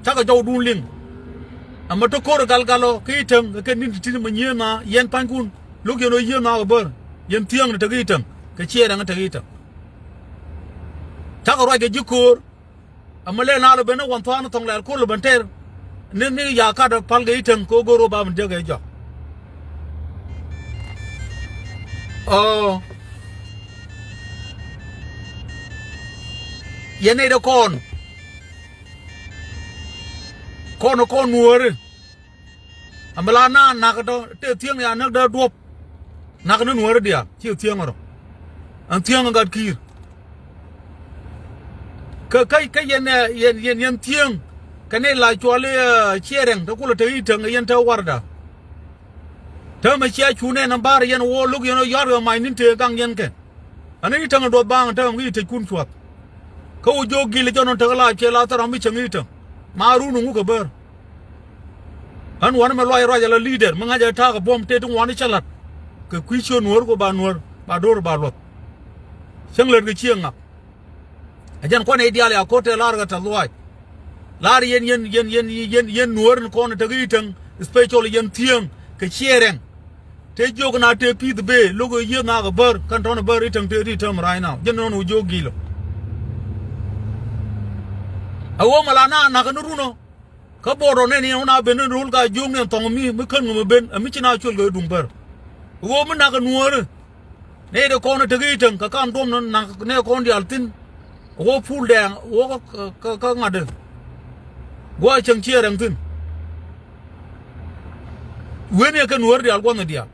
Cakɛ jɔwdun liŋ. Ɛmɛ te ko̱r ɛ galgal ɔ kä i̱ Täŋ kɛ kɛ ni̱n ti̱ti̱ mɛ nyiee na yɛn pa̱nykun. Lo̱k yɛn ɣöö yiëë na kɛ bär. Yɛn Thiäŋ ni tek i̱ Täŋ. Kɛ Ciɛ Rɛŋ ni tek i̱ Täŋ. Cakɛ ruac kɛ ji̱ ko̱o̱r. Ɛmɛ lɛ na lɛ ben ni Wan Thuaar ni thɔŋ lɛl ko̱r lɛ ben tɛr. Ni, ni ya kat ɛ pal kɛ i̱ Täŋ kɛ ɣöö go̱r ɣöö ba ben diäk kɛ jɔak. Ɔ. Yɛn nɛy dee kɔn. Kɔn, kɔn Nuääri. Ɛmɛ la naan nak tɔ tëë Thiäŋ ya näk dee duɔ̱p. Nak ni Nuääri diaal ci Thiäŋ rɔ. Ɛn Thiäŋ ɛ gat Kiir. Kä, kä, kä yɛn, ɛ, yɛn, yɛn, yɛn Thiäŋ. Kɛ nɛy la cuɔl i̱, ɛ, Ciɛ Rɛŋ te kulɛ te i̱ Täŋ yɛn te warda. Täämɛ cia cu nɛn ɛn ba̱r yɛn wä lo̱k yɛn ɔ yɔ̱a̱r ɣä mac ni̱n tëë gaŋ yɛn kɛ. Ani i̱ Täŋ ɛ duɔth baaŋ täämɛ kä i̱ tëckun cua̱th. Kä wä jiök Gil ɛ jɔn ɔ tek la cɛ la thil ram mi cäŋ i̱ Täŋ. Ma run ɛ ŋuk ɛ bär. Ɣän wanɛ mɛ luac ruac ala leader mi ŋa̱c ɛ ta̱a̱ kɛ buɔ̱m tëë ti ŋuani cä la̱t. Kɛ kui̱ ciöt Nuäär kɛ ba Nuäär ba do̱r ba luɔth. Cäŋ lät kɛ ciëŋ ŋak. Ɛ jɛn kuanɛ i̱ diaal ya ko̱r tëë la̱r kɛ tɛ̈th luaac. La̱r yɛn, yɛn, yɛn, yɛn, yɛn, yɛn Nuäär in kɔn in tekɛ i̱ Täŋ, especially yɛn Thiäŋ kɛ Ciɛ Rɛŋ. Tëë jiök na tëë pi̱th bëë, lo̱k ɛ yiëth nakä bär, kɛn tɔ̱nɛ bär i̱ Täŋ tëë ti tääm right now. Jɛn nɔn wä jiök Gil ɔ. Ɛ ɣöö mɛ la na nakä ni run ɔ. Kä border nɛn yɛn wä na ben ni ro̱l ka jiök ni ɛn thɔŋ mi, mi kän ŋö mi ben, ɛ mi ci na cuël kɛ duŋ bär. Ɛ ɣöö mi nakä Nuääri. Nɛy dee kɔn tekɛ i̱ Täŋ kɛ kam duɔ̱m ni nakä nɛy kɔn diaal thi̱n. Ɛ ɣöö pul dɛɛŋ, ɛ ɣöö kä, kä, kä ŋa̱t dee. Gua̱a̱ cäŋ Ciɛ Rɛŋ thi̱n. Wen yɛ kɛ Nuäär diaal gua̱nh diaal.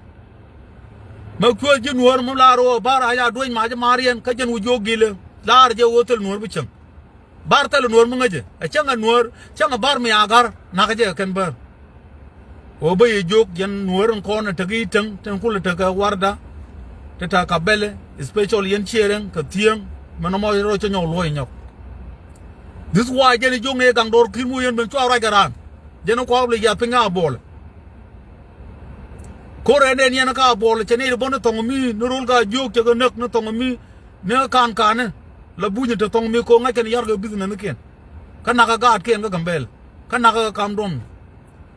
Mɛ kuäär ji̱ Nuäär mi laar ɣöö ba̱r a ya duec mac i̱ maar yɛn kä jɛn wä jiök Gil ɛ laar jɛ ɣöö thil Nuäär bi cäŋ. Ba̱r thil Nuäär mi ŋäcɛ ɛ cäŋ ɛ Nuäär cäŋ ɛ ba̱r mi a ga̱r nakä jɛ kɛn bär. Ɣöö bä yɛ jiök yɛn Nuäär in kɔn ɛ tekɛ i̱ Täŋ tin kulɛ tekɛ warda. Ti ta̱a̱ Gambɛl, especially yɛn Ciɛ Rɛŋ kɛ Thiäŋ mɛ nɔmɔ rɔ cä nyɔk luɔ̱c nyɔk. This why jɛn i̱ jiök ni gaŋ dɔr ki̱n mu yɛn ben cua ruac kɛ raan. Jɛn i̱ kuak bi lɛ yath piny kä Abuɔl. Ko̱r ɛn dee ni ɛn kä Abuɔl cɛ ni ri bä ni thɔŋ mi ni rol ka jiök cɛ kɛ näk ni thɔŋ mi ni kä kan kani. La bunyɛ te thɔŋ mi ko̱ ŋa̱c kɛn yar kɛ business ni kiɛn. Kä nak kɛ gaatkiɛn kä Gambɛl. Kä nak kɛ kam duɔm.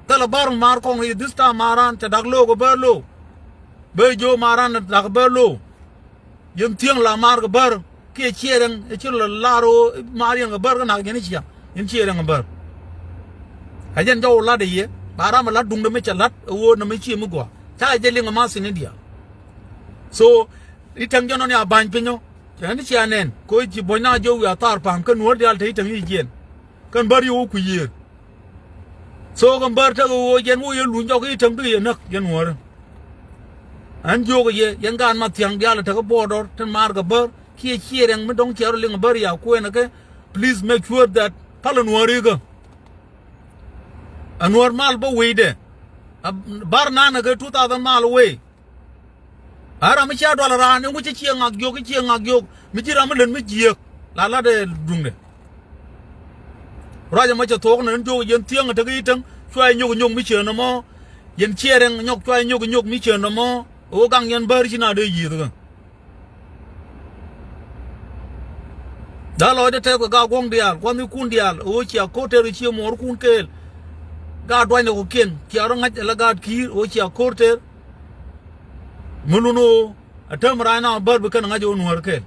Thilɛ bar maar kɔŋ i̱ this time around cɛ dak lo̱o̱ kɛ bär lo̱o̱. Bä jiö maar an dak bär lo̱o̱. Yɛn thiäŋ la maar kɛ bär kiɛ ciɛ rɛŋ ɛ ci lɔ lar ɣöö maar yɛn kɛ bär kä nak yɛn i̱ ciaŋ yɛn ciɛ rɛŋ kɛ bär. Ɛ jɛn jɔw lat ɛ yɛ ba ram ɛ lat duŋdɛ mi cɛ lat ɛ ɣöö nɛ mi ciɛ mi gɔaa ca jɛ liŋ ɛ ma thin i̱ diaal. So i̱ täŋ jɔnɔn ya ba̱ny piny ɔ cɛ ni cia nɛn kɛ ɣöö ci buɔ̱ny na jiö wi̱i̱ a thaar pa̱a̱m kä nuäär diaal te i̱ täŋ i̱ jiɛn. Kɛn bär yɛ wä kui̱ yiëër. So kɛn bär tekɛ ɣöö yɛn wä yɛ luny jɔk i̱ täŋ bikɛ yɛ näk yɛn wäärä. Ɣän jiökɛ yɛ yɛn gaat ma thia̱ŋ diaal ɛ tekä border tin maar kɛ bär kiɛ ciɛ rɛŋ mi dɔ̱ŋ ciɛ rɔ liŋ bär ya kuɛɛnɛ kɛ. Please make sure that palä nuäär ikä. Ɛ nuäär mal bä wecdɛ. Ɛ bar nanɛ kɛ two thousand mal wee. A ram mi cia dual raan in wä cä ciɛ ŋak jiök i̱ ciɛ ŋak jiök mi ci ram mi lät mi jiääk. La lat ɛ duŋdɛ. Ruac ɛmɔ cɛ thuɔ̱k ni in jiök yɛn thiäŋ ɛ tek i̱ täŋ cua i̱ nyök i̱ nyök mi ciɛ nɔmɔ. Yɛn ciɛ rɛŋ nyɔk cua i̱ nyök i̱ nyök mi ciɛ nɔmɔ. Ɛ wä gaŋ yɛn bär ci na dee yiëëth kä. Da̱ lɔcdä tɛth kɛ gaa guɔ̱ŋ diaal gua̱thnikun diaal ɣöö cia ko̱r tɛr ɣöö cie muɔɔrkun kɛɛl. Gaa duanydɛ kɔ̱kiɛn cia rɔ ŋa̱c ala gaat ki̱i̱r ɣöö cia ko̱r tɛr. Mi lun ɣöö a tääm rac na bär bi kɛn ŋa̱c ɣöö nuäär kɛɛl.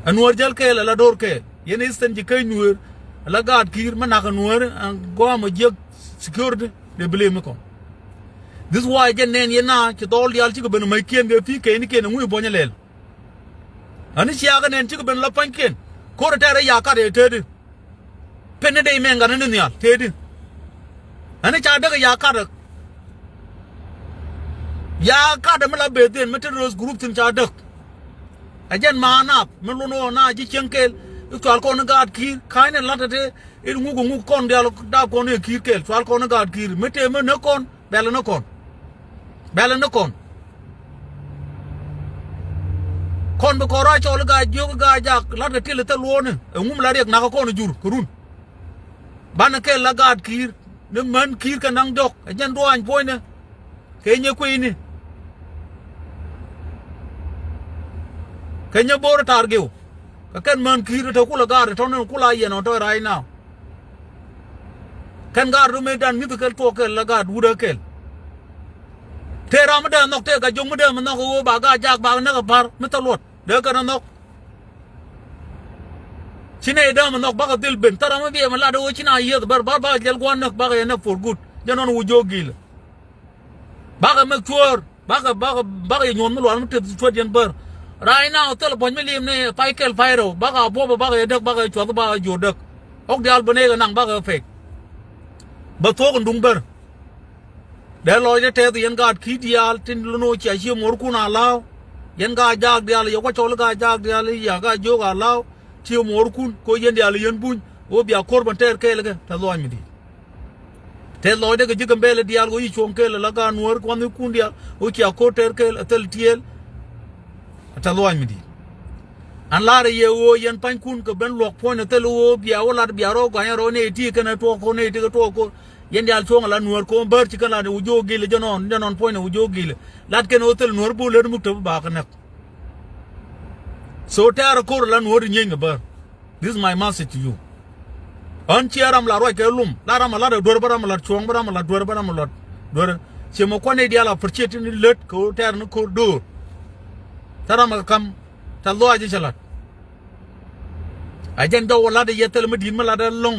Ɛ nuäär jäl kɛɛl ala do̱r kɛɛl yɛn Eastern ci keny nuëër ala gaat ki̱i̱r mi nak ɛ nuäär ɛn gɔam ɛ jiäk security dee bi lëë mi kɔn. This why jɛn nɛn yɛn na ci dhɔl diaal cikɛ ben mäckiɛn kɛ pi̱i̱ kɛɛnikiɛn ɛ ŋui̱ buɔ̱ny ɛ lɛl. Ani ciakä nɛn cikɛ ben la pa̱nykiɛn. Ko̱r ɛ tɛɛr ɛ ya kat ɛ tëëdi. Pen ni dee imɛn gat ni nhial tëëdi. Ani ca däk ɛ ya kat ɛ. Ya kat ɛ mi la beth in mi te röth group thi̱n ca däk. Ɛ jɛn ma nath mi lun ɣɔɔ na ji̱ cieŋ kɛɛl i̱ cual kɔn i̱ gaat ki̱i̱r ka̱ny ni la̱t ɛ te i̱ ŋuk ɛ ŋuk kɔn diaal dap kɔn i̱ ki̱i̱r kɛɛl cual kɔn i̱ gaat ki̱i̱r mi te mi näk kɔn. Bɛlɛ ni kɔn. Bɛlɛ ni kɔn. Kɔn bi kɔn rɔ cɔl i̱ gaa jiök i̱ gaa jak la̱tkɛ til i̱ thil luɔ̱ɔ̱ni. Ɛ ŋum la riɛk nakä kɔn i̱ jur kɛ run. Banɛ kɛl la gaat ki̱i̱r ni män ki̱i̱r kɛ naŋ diɔ̱k ɛ jɛn duaany puɔ̱nydɛ. Kɛ nyɛ kui̱ni. Kɛ nyɛ bo̱o̱r i̱ ta̱r giw. Kɛ kɛn män ki̱i̱r i̱ te kulɛ gaat i̱ tɔ̱ni kulɛ a yɛn ɔn tɔ̱ i̱ rac naw. Kɛn gaat ru mëëdan mi̱th kɛl tuɔɔk kɛl la gaat wut ɛ kɛl. Tëë ram mi dee nhɔk tëë ka jiök mi dee mi nhɔk ɣöö ba gaat jak ba näk ɛ pa̱r mi thil luɔt dee kɛn ɛ nhɔk. Ci nɛy dee mi nhɔk bakɛ dhil ben thil ram mi biɛ mi lat ɣöö ci na yieth bär ba bakɛ jɛl gua̱n näk bakɛ yɛ näk for good. Jɛ nɔn wu jiök gil. Bakɛ make sure bakɛ bakɛ bakɛ yɛ nyuɔ̱th mi lual mi teth cuet yɛn bär. Rac na thil buɔ̱ny mi lim ni pay kɛl pay rɛw bakɛ a buɔpɛ bakɛ yɛ däk bakɛ cuath bakɛ jiöt däk. Ɣɔ̱k diaal bä nɛy kɛ naŋ bakɛ pek. Bä thuɔ̱k in duŋ bär. Dee lɔcdä tɛth yɛn gaat ki̱i̱t diaal tin lun ɣöö cia cie muɔ̱ɔ̱rkun a la̱a̱w. Yɛn gaat jaak diaal yɛ kua̱c cɔl i̱ gaat jaak diaal i̱ ya gaat jiök a la̱a̱w. Cie muɔ̱ɔ̱rkun koc yɛn diaal yɛn buny ɣöö bia ko̱r bän tɛɛr kɛɛl kɛ tɛth lɔac mi di̱i̱t. Tɛth lɔcdä kɛ ji̱ Gambɛlɛ diaal ɣöö yi cuɔ̱ɔ̱ŋ kɛɛl ala gaat nuäär kua̱nh i̱ kun diaal ɣöö cia ko̱r tɛɛr kɛɛl ɛ thil tiɛɛl. Ɛ tɛth lɔac mi di̱i̱t. An la̱rä yɛ ɣöö yɛn pa̱nykun kɛ ben luɔ̱k puɔ̱ny ɛ thil ɣöö bia wä lat bia rɔ gua̱ny ɛ rɔ nɛy ti kɛn ɛ tuɔɔk ko̱r nɛy ti kɛ tuɔɔk ko̱r. Yɛn diaal cuɔ̱ɔ̱ŋ ala nuäär ko̱o̱m bär ci kɛn lat ɛ wu jiök gil ɛ jɛ nɔn jɛ nɔn puɔ̱ny ɛ wu jiök gil ɛ. Lat kɛn ɣöö thil nuäär bul lät muk te bi bakä näk. So tɛɛr ɛ ko̱r ala nuäär ti nyieny kɛ bär. This is my message to you. Ɣän ciɛ ram la ruac kɛ lum la ram a lat ɛ duer bä ram a lat cuɔ̱ɔ̱ŋ bä ram a lat duer bä ram a lat duer. Ciɛ mɛ kuan nɛy diaal a pärciet ti ni lät kɛ ɣöö tɛɛr ni ko̱r do̱r. Te ram a kɛ ka̱m tɛth lɔaac i̱ cɛ la̱t. A jɛn jɔw ɛ la̱t ɛ yɛ thilɛ mi di̱i̱t mi la̱t ɛlɔ̱ŋ.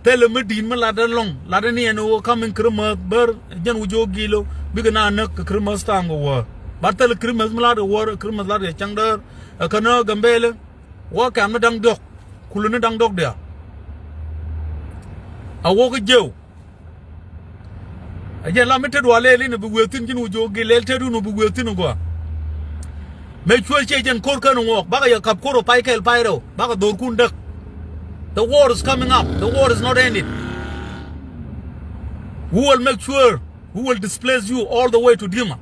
Thilɛ mi di̱i̱t mi la̱t ɛlɔ̱ŋ la̱t ɛn ni ɛn ɣöö ka̱m in Christmas bär ɛ jɛn wu jiök gil ɔ bikɛ na näk kɛ Christmas tha̱a̱ŋ kɛ wäär. Bat thilɛ Christmas mi la̱t kɛ wäär ɛ Christmas la̱t kɛ cäŋ däär. Ɛ känä Gambɛlɛ wä kɛ̈m ni da̱ŋ diɔ̱k. Kulɛ ni da̱ŋ diɔ̱k diaal. A wä kä jiëw. Ɛ jɛn la mi tet wä lɛl in bi wëë thi̱n ji̱n wä jiök gil lɛl tet wun bi wëë thi̱n gɔaa. Mëë cuël ciɛ jɛn ko̱r kän ŋuɔɔk bakɛ yɛ ka̱p ko̱r ɔ pay kɛl pay rɛw bakɛ dho̱rkun däk. The war is coming up. The war is not ended. We will make sure we will displace you all the way to Dima.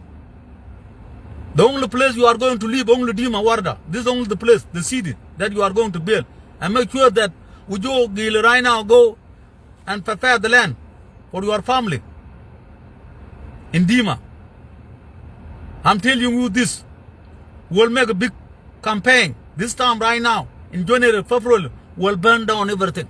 The only place you are going to live only Dima Warda. This is only the place, the city that you are going to build. And make sure that Wu jɔw gil right now, go and prepare the land for your family in Dima. I'm telling you this. We'll make a big campaign this time right now in January, February. We'll burn down everything.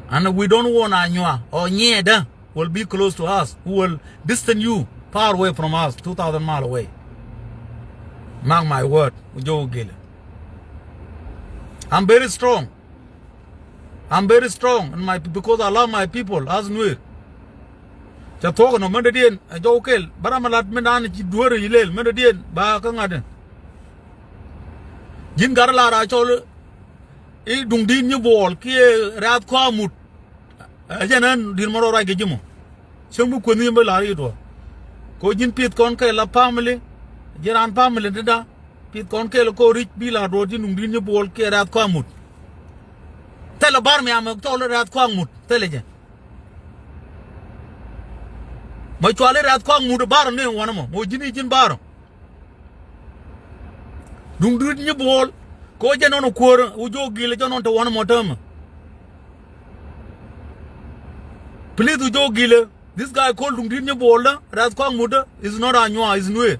And we don't want Anywa or Nyeda will be close to us, who will distance you far away from us, two thousand mile away. Mark my word, wu jɔw gil. I'm very strong. I'm very strong in my, because I love my people as Nuer. Cɛ thuɔk nɔ mɛn dɔ̱diɛn ɛ jɔw kɛl bä ram ɛ lat mɛn dan ci dueer ilel mɛn dɔ̱diɛn ba kä ŋa̱t. Ji̱n gat lar a cɔl i̱ duŋdi̱t nyi buɔɔl kiɛ rɛ̈th kɔaŋ mut. Ɛ jɛn ɛn di̱t mɔ rɔ ruac kɛ ji̱ mɔ. Cäŋ bi kueth ni yɛn bä la̱r i̱ duɔ̱ɔ̱r. Ko ji̱n pith kɔn kɛl la family. Ji̱n raan family ni da. Pith kɔn kɛl ko ri̱c bi la̱r duɔ̱ɔ̱r ji̱n duŋdi̱t nyi buɔɔl kiɛ rɛ̈th kɔaŋ mut. Thilɛ bar mi amɛ cɔl i̱ rɛ̈th kɔaŋ mut thilɛ jɛ. Mɔ cual i̱ rɛ̈th kɔaŋ mut bar ni wanɛ mɔ mɔ ji̱n i̱ ji̱n bar. Duŋdi̱t nyi buɔɔl. Ko jɛ nɔn kuäär wu jɔw gil jɛ nɔn te wanɛ mɔ täämɛ. Please wu jɔw gil. This guy called duŋdi̱t nyi buɔɔl dä rɛ̈th kɔaŋ mut dä is not Anywa, is Nuer.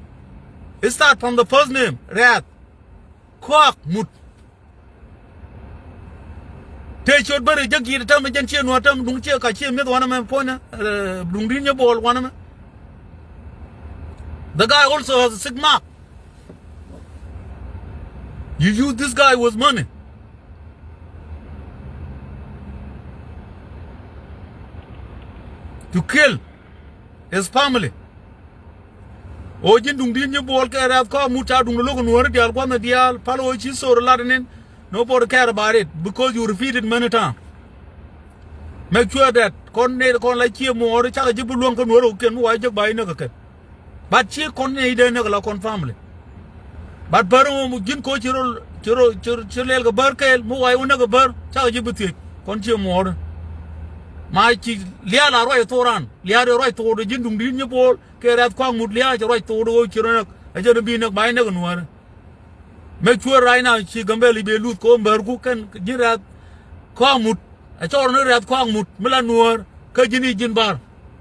It start from the first name rɛ̈th kɔaŋ mut. Tëë ciöt bä ri jek yi̱t täämɛ jɛn ciɛ nuɔ̱ɔ̱r täämɛ duŋ ciɛ ka ciɛ mi̱eth wanɛ mɛ puɔ̱nɛ. Duŋdi̱t nyi buɔɔl wanɛ mɛ. The guy also has a sick mark. You use this guy with money to kill his family. Ɣöö ji̱n duŋdi̱t nyi buɔɔl kɛ rɛ̈th kɔaŋ mut ca duŋ lo̱k nuääri diaal gua̱thni diaal pal ɣöö ci thor lat nin. Nobody care about it because you repeat it many times. Make sure that kɔn nɛy kɔn la cië muɔɔri cakɛ ji̱ bi luäŋ kä nuääri ɣöö kiɛn mi wa jek ba inäk kɛ kɛn. But ci kɔn nɛy dee näk la kɔn family. But bär ŋu ji̱n ko ci rol ci rol ci lɛl kɛ bär kɛɛl mi wa iwä näk kɛ bär cakɛ ji̱ bi thiec kɔn cië muɔɔri. Ma ci liaal a ruac thor an liaal ruac thor ji̱n duŋdi̱t nyi buɔɔl. Kɛ rɛ̈th kɔaŋ mut lia̱a̱ cɛ ruac thok di ɣöö ci rɔ näk ɛ jɛn bi näk ba inäk nuäärä. Make sure right now ci Gambɛl i̱ bɛ luth kɛ ɣöö bäärku kɛn ji̱n rɛ̈th kɔaŋ mut. Ɛ cɔɔr ni rɛ̈th kɔaŋ mut mi la nuäär kä ji̱n i̱ ji̱n bär.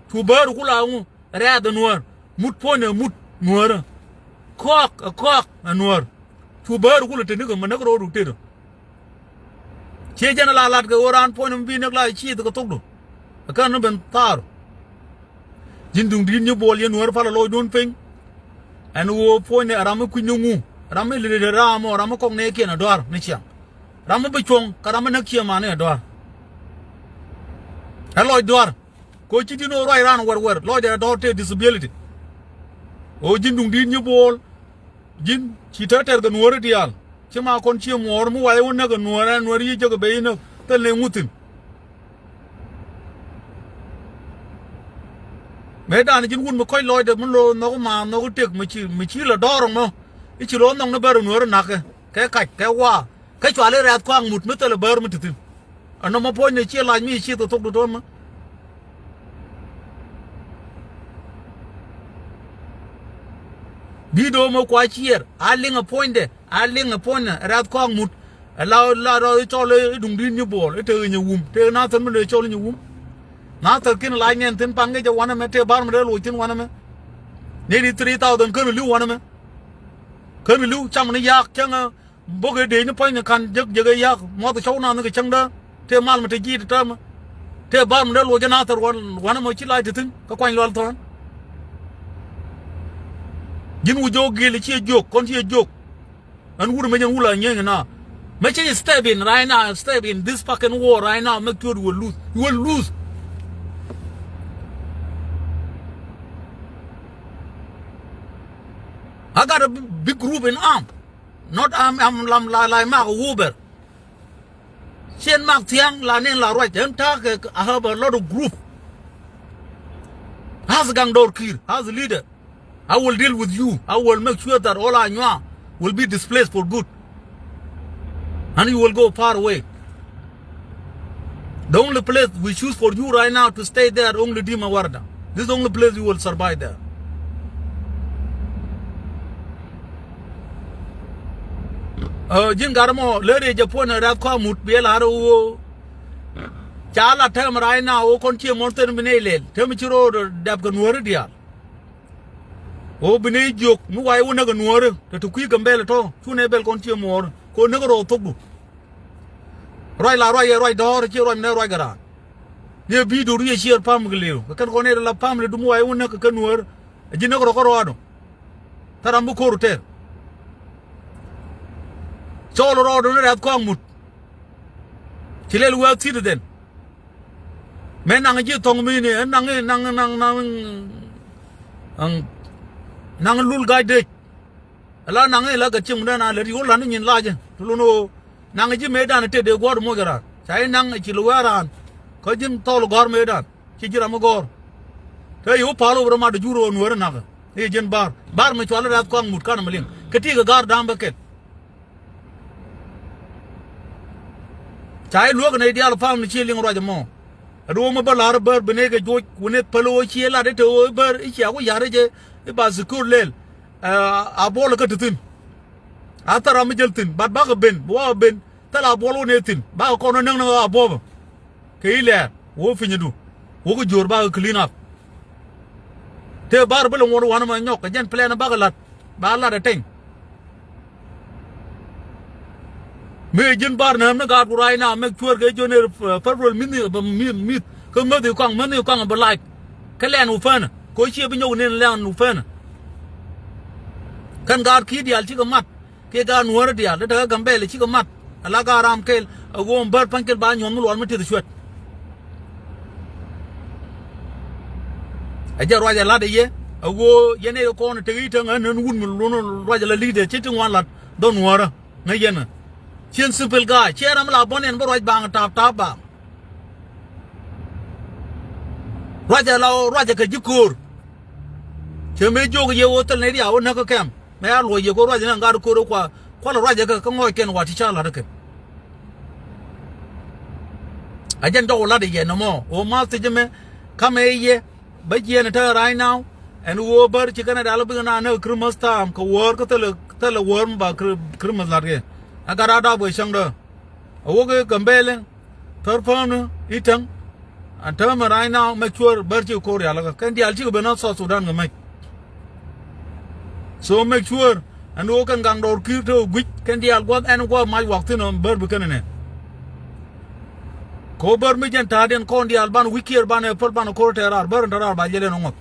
Cu bäär ku la ŋu rɛ̈th ɛ nuäär mut puɔ̱ny ɛ mut nuäärä. Kɔak ɛ kɔak ɛ nuäär. Cu bäär ku la te ni kɛ mi näk ro̱o̱du tetdä. Ciɛ jɛn a la lat kɛ ɣöö raan puɔ̱ny mi bi näk la ciith kɛ thokdu. Ɛ kän ni ben thaar. Ji̱n duŋdi̱t nyi buɔl yɛn nuäär pal a lɔcdun piny. Ɛn ɣöö puɔ̱ny ni ram mi kui̱ny ni ŋu ram mi lili ram ɔ ram mi kɔk nɛɛkiɛn a dua̱r ni ciaŋ. Ram mi bi cuɔ̱ŋ kä ram mi näk ciɛ mani a dua̱r. Ɛ lɔc dua̱r. Ko ci di̱n ɣöö ruac raan wɛr wɛr lɔcdɛ a dɔ̱r tëë disability. Ɣöö ji̱n duŋdi̱t nyi buɔl. Ji̱n ci tɛ̈tɛ̈r kɛ nuɔ̱ɔ̱ri diaal ci ma kɔn cië muɔɔr mi wayɛ wä näk ɛ nuɔ̱ɔ̱r ɛn nuɔ̱ɔ̱r yic jek ɛ ben inäk thil ni ŋuthin. Mëë dan ji̱n wut mi kɔc lɔcdɛ mi lo̱o̱ nhɔk ma nhɔk tek mi ci mi ci lɛ dɔ̱ɔ̱r ɛmɔ. I̱ ci lo̱o̱ nhɔk ni bär ɛ nuɔ̱ɔ̱ri na̱kɛ kɛ kac kɛ waa kɛ cual i̱ rɛ̈th kɔaŋ mut mi thilɛ bär mi ti thi̱n. Ɛn nɔmɔ puɔ̱nydɛ ciɛ lac mi cieth kɛ thok duto̱n mɛ. Bi do̱o̱mɛ kua ciɛɛr a liŋ ɛ puɔ̱nydɛ a liŋ ɛ puɔ̱nydɛ rɛ̈th kɔaŋ mut. Ɛ la la rɔ i̱ cɔl i̱ duŋdi̱t nyi buɔɔl i̱ tëë i̱ nyɛ wum tëë nathɛr mi dee cɔl i̱ nyɛ wum. Nathɛr ki̱n lac nɛn thi̱n paŋ ŋic ɛ wanɛ mɛ tëë bar mi dee loc thi̱n wanɛ mɛ. Nɛy di three thousand kän li̱w wanɛ mɛ. Kän li̱w cam ni ya̱a̱k cäŋɛ. Bok ëë dec ni puɔ̱ny ni ka̱n jek jek ëë yak muɔth cɔw nath ni kɛ cäŋdä. Tëë mal mi te ji̱ ti täämä. Tëë bar mi dee luɔc jɛ nathɛr wan wanɛ mɔ ci lac ti thi̱n kä kuany lual thua̱a̱n. Ji̱n wi̱c jɔk gil ciɛ jiök kɔn ciɛ jiök. Ɛn wut mec ɛn wut la nyieeny na. Mec ci step in right now, step in this fucking war right now, make sure you will lose. You will lose. I got a big group in arm. Not am am lam la la mak wuber. Cien mak thiang la nen la ruach. Ɛn tak I have a lot of group. Has gang dor kir, has a leader. I will deal with you. I will make sure that all Anywa will be displaced for good. And you will go far away. The only place we choose for you right now to stay there only Dima Warda. This is the only place you will survive there. Ɛ, ji̱n gat ɛmɔ lär yɛ jɛ puɔ̱n ɛ rɛ̈th kɔaŋ mut biɛ la̱r ɛ ɣöö ca la tɛm rac na ɣöö kɔn cië muɔ̱n thɛn bi nɛy lɛl tɛm ci ro̱o̱d dɛp kɛ nuääri diaal. Ɣöö bi nɛy jiök mi wac wä näk ɛ nuääri te ti kui̱ Gambɛl ɛ tɔ̱ cu nɛy bɛl kɔn cië muɔ̱ɔ̱ri kɛ ɣöö näk ɛ rɔɔk thokdu. Ruac la ruac yɛ ruac dɔ̱ɔ̱r cie ruac mi nɛ ruac kɛ raan. Ni ɛ bi̱i̱ do̱r yɛ ciɛɛr pam kɛ lëëw kɛ kɛn kɔn nɛy la pam lɛ dum mi wac wä näk kɛ kɛ nuääri. Ɛ ji̱ näk rɔɔk kä rɔɔdu. Thil ram bi ko̱r tɛr. Cɔɔl rɔɔdu ni rɛ̈th kɔaŋ mut. Ci lɛl wee thi̱t dhɛn. Mëë naŋ ji̱ thɔŋ mi ni, ɛ naŋ, naŋ, naŋ, naŋ, naŋ, naŋ lul ga̱c dec. Ala naŋ ila kɛ cieŋ mi dee na lät yio̱w lan ni nyin lacä. Ti lun ɣöö naŋ ji̱ mëëdan tëë dee guɔ̱ɔ̱r moc raan. Ca i̱ naŋ ci li wee raan. Kä ji̱n thɔɔl gɔ̱r mëëdan. Ci ji̱ ram mi gɔ̱r. Te yio̱w pal wä bi rɔ mat jur ɣöö nuääri nakä. I̱ ji̱n bar. Bar mi cual rɛ̈th kɔaŋ mut kanɛ mi liŋ. Kɛ ti kɛ ga̱r da̱a̱m bä kɛl. Ca i̱ luäk nɛy diaal family ci liŋ ruac ɛmɔ. Ɛ duɔ̱ɔ̱m mi bä la̱r bär bi nɛy kɛ joc wä nɛy päl ɣöö ci lat i̱ te ɣöö i̱ bär i̱ cia ku ya̱r i̱ jɛ i̱ ba secure lɛl. Ɛ, a buɔl kä ti thi̱n. A thil ram mi jäl thi̱n, but bakɛ ben, bi wakɛ ben, thil a buɔl wä nɛy thi̱n, bakɛ kɔn wä näk ni ɣä a buɔpä. Kɛ i̱ lɛɛr, wä pinydu, wä kä jiöör bakɛ clean up. Tëë bar bi lɛ ŋuɔ̱t wanɛ mɛ nyɔk, kɛ jɛn plan bakɛ la̱t, ba la̱t ɛ tɛny. Mëë ji̱n bar nääm ni gaat ku ruac na mɛk cuäär kɛ jiön ëë, eh, federal mi̱th, mi̱th, mi̱th. Kä mäthi kɔaŋ, mäthi kɔaŋ bi lac. Kä lɛn wä pänä. Kɛ ɣöö ciɛ bi nyɔk nen lɛn wä pänä. Kɛn gaat ki̱i̱t diaal cikɛ mat. Kiɛ gaat nuäärä diaal, dee tekɛ Gambɛl cikɛ mat. Ala gaat ram kɛl, a ɣöö bär pa̱ny kɛl ba nyuɔ̱th mi luɔl mi tith cuɛt. A jɛ ruac a la̱t ɛ yɛ, a ɣöö yɛn ɛ kɔn tek i̱ täŋ ɣän ɣän wut mi luɔ̱n ruac a la li̱i̱t ɛ ci ti ŋuan la̱t dhɔn nuäärä. Ŋäc yɛn ɛ. Cien simple guy, ciɛ ram la bɔn ɛn bä ruac baŋ tap tap baŋ. Ruacɛ la ruacɛ kɛ ji̱ ko̱o̱r. Cɛ mëë jiök yɛ ɣöö thil nɛy riaw wä näk kä kɛm. Mɛ a luɔc yɛ kɛ ruacɛ ni ŋa̱t ko̱o̱r kua, kua la ruacɛ kɛ kä ŋɔɔc kɛn wa ti ca la̱t kɛ. A jɛn jɔk wä la̱t yɛ nɔmɔ ɣöö ma thiec mɛ. Kamɛ yɛ bä jiɛn tä right now. Ɛn ɣöö bär ci kɛn a dal bikɛ na näk Christmas time kɛ wäär kä thilɛ, thilɛ wäär mi ba Chri-, Christmas la̱t kɛ. A gat a dap kɛ cäŋdä. A wä kɛ Gambɛlɛ. Thär pämni i̱ täŋ. An täämɛ right now, make sure bär ci ko̱r rialikä. Kɛn diaal cikɛ ben a South Sudan kɛ mec. So make sure ɛn ɣöö kɛn gaŋ dɔɔr ki̱i̱r te ɣöö gui̱c kɛn diaal gua̱th ɛn gua̱th mac wak thi̱n ɣän bär bi kɛn ɛnɛ. Kɛ ɣöö bär mi jɛn ta̱a̱diɛn kɔn diaal banɛ wi̱c kiɛɛr banɛ päl banɛ ko̱r tɛɛr raar bär ɛn te raar ba jiɛl ɛn ɛ ŋuɔ̱th.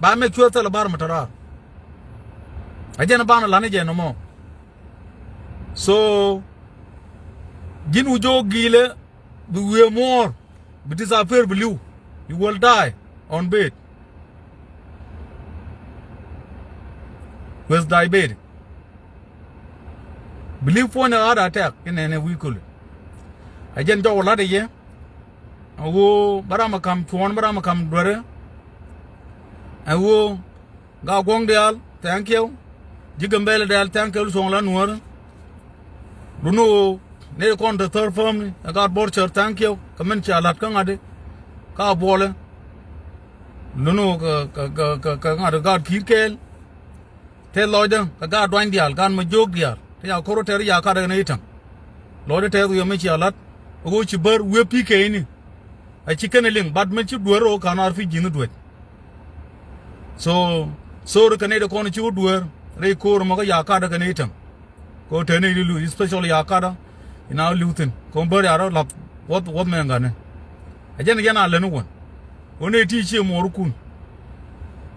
Ba make sure thilɛ bar mi te raar. A jɛn banɛ la̱t ni jɛ nɔmɔ. So ji̱n wi̱c jɔk gi̱i̱lɛ bi wiee muɔ̱ɔ̱r, bi disappear, bi li̱w. You will die on bed with diabetes. Bi li̱w puɔ̱ny ɛ heart attack inɛnɛ wi̱i̱ köli. A jɛn jɔk wä la̱t ɛ yɛ. A ɣöö bä ram ɛ ka̱m cuɔ̱ɔ̱n, bä ram ɛ ka̱m duerɛ. A ɣöö Gaa guɔ̱ŋ diaal, thank you. Ji̱ Gambɛlɛ diaal, thank you, luɔ̱ŋ la nuäärä. Luni ɣöö nɛy kɔn te thär pämni ɛ gaat Bor Cär, thank you. Kɛ min cia la̱t kä ŋa̱t di ka buɔlɛ. Luni ɣöö kɛ, kɛ, kɛ, kɛ, kɛ ŋa̱t di gaat ki̱i̱t kɛɛl. Tɛth lɔcdä kɛ gaat duany diaal, gaat ma jiök diaal. Te ca ko̱r tɛr ca kat ɛ kɛn i̱ täŋ. Lɔcdä tɛth wi̱i̱ mi cia la̱t. Ɛ ɣöö ci bär wi̱i̱ pi̱i̱ kɛ ini. A ci kɛn ɛ liŋ, but min ci duer ɣöö ka̱n ar pi̱i̱ ji̱n duec. So, sorry kɛ nɛy ti kɔn ci wä dueer rɛy ko̱o̱r ɛmɔ kä ya ka̱t kä nɛy täŋ. Kɛ ɣöö te nɛy ti li̱w, especially ya ka̱t in a li̱w thi̱n. Kɛ ɣöö bär ya rɔ la̱th wuɔth, wuɔth mɛ ŋa̱nɛ. A jɛn, jɛn a lɛn wän. Ɣöö nɛy ti cië muɔɔrikun.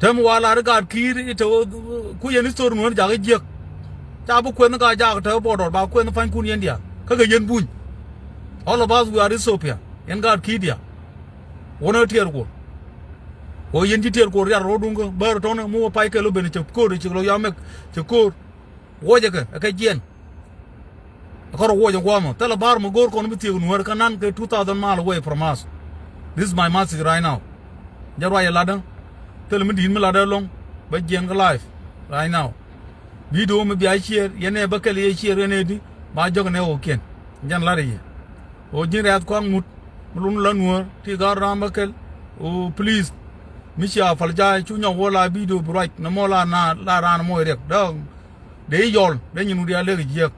Täämɛ wa lar i̱ gaat ki̱i̱r i̱ te ɣöö ku yɛn history nuäär jakä jiäk. Ca bi kuɛnh ka jaak te border ba kuɛnh panykun yɛn diaal. Kä kɛ yɛn buny. All of us we are Ethiopia. Yɛn gaat ki̱i̱r diaal. Wänä tiɛɛr kuɔr. Ɣöö yɛn ji̱ tiɛɛr kuɔr rial ro̱o̱dun kä bäär tɔ̱nɛ mi wä pay kɛl wä ben cɛ ko̱o̱r cɛ lɔ yam mɛk cɛ ko̱o̱r. Wuɔcɛ kɛ ɛ kɛ jiɛn. Ɛ kɔr wuɔcɛ guamɔ thilɛ ba̱r mɛ go̱o̱r kɔn bi thiek nuäär kä nan kɛ two thousand mile away from us. This is my message right now. Jɛ ruac ɛ latdä. Thilɛ mi di̱i̱t mi latdä ɛlɔ̱ŋ bä jiɛn kä live right now. Video mi bia share, yɛn ɛ bä kɛl yɛ share yɛn ɛ di ba jɔk nɛ ɣɔ̱kiɛn. Jɛn lat ɛ yɛ. Ɣöö ji̱n rɛ̈th kɔaŋ mut mi lun la nuäär ti ga̱r ram bä kɛl. Ɣöö please. Mi cia pal ja̱a̱c cu nyɔk wä la video bi ruac nɔmɔ la na la raan mɔ riɛk. Dee, dee yɔl dee nyin wut ya lek jiɛk.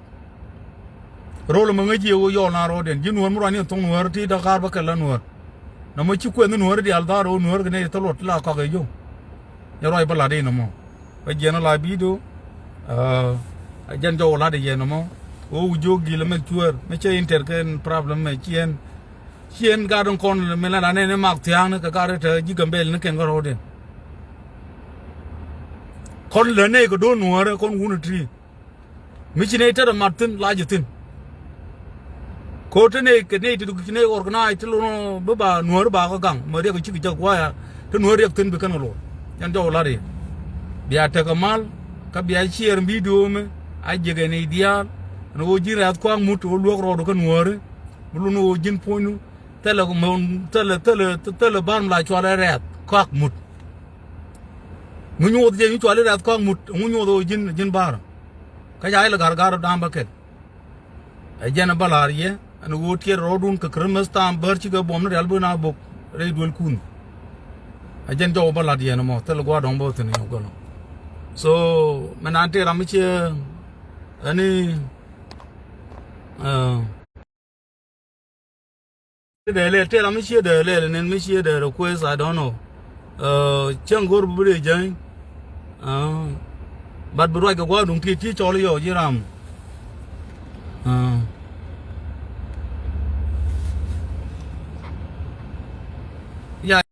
Rol mɛ ŋäc yɛ ɣöö yɔɔl na rɔɔdiɛn ji̱ nuäär mi ruacni thok nuäär ti däk kaar bä kɛl la nuäär. Nɔmɔ ci kuɛth ni nuäär diaal dhaar ɣöö nuäär kɛ nɛy thil luɔt ti la kɔak ɛ yio̱w. Yɛ ruac bä lat i̱ nɔmɔ. Bä jiɛn la bi̱i̱do. Ɛ jɛn jɔw lat i̱ yɛ nɔmɔ. Ɣöö wi̱c jiök gil ɛmɛ cuäär mi cɛ inter kɛn problem mɛ ciɛn. Ciɛn gat in kɔn mi la la nɛn i̱ mak thia̱a̱ŋni kɛ gat i̱ te ji̱ Gambɛl ni kɛn kä rɔɔdiɛn. Kɔn lä nɛy kɛ do̱r nuäärä kɔn wun i̱ ti̱i̱. Mi ci nɛy tetdä mat thi̱n la ji̱ thi̱n. Ko̱r te nɛy kɛ nɛy ti ci nɛy organize ti lo̱n bi ba nuäär ba kä gaŋ mɛ riɛk cikɛ jɛ guaya. Te nuäär riɛk thi̱n bi kɛn kɛ luɔr. Yɛn jɔw lat i̱ bia tekɛ mal kä bia ciɛɛr bi̱i̱ duɔ̱ɔ̱mɛ. A jiɛkɛ nɛy diaal ɛn ɣöö ji̱n rɛ̈th kua̱a̱k mut ɣöö luäk rɔɔdu kä nuääri. Mi lun ɣöö ji̱n puɔ̱nydu thilɛ mɛ thilɛ thilɛ thilɛ ba̱r mi la cualɛ rɛ̈th kua̱a̱k mut. Ŋu nyuɔth jɛ nyu cuali rɛ̈th kɔaŋ mut ŋu nyuɔth ɣöö ji̱n ji̱n ba̱rä. Kä ca ilɛ ga̱r ga̱r da̱a̱m bä kɛl. Ɛ jɛn ɛ bä la̱r yɛ ɛn ɣöö tiɛt rɔɔdun kɛ Christmas ta̱a̱m bär cikɛ buɔm ni rial bi na bok rɛy duël kun. Ɛ jɛn jɔw bä la̱t yɛn ɛmɔ thil gua̱a̱r dɔ̱ŋ bä thi̱n yɛ gɔlɔ. So mɛ naan tëë ram mi ciɛ ɛni. Ti dee lɛl tëë ram mi cië dee lɛl nen mi cië dee request, I don't know. Cäŋ go̱r bi dee jäny. But bi ruac kɛ gua̱a̱r duŋ ti ti cɔl yɔ ji̱ ram. Ya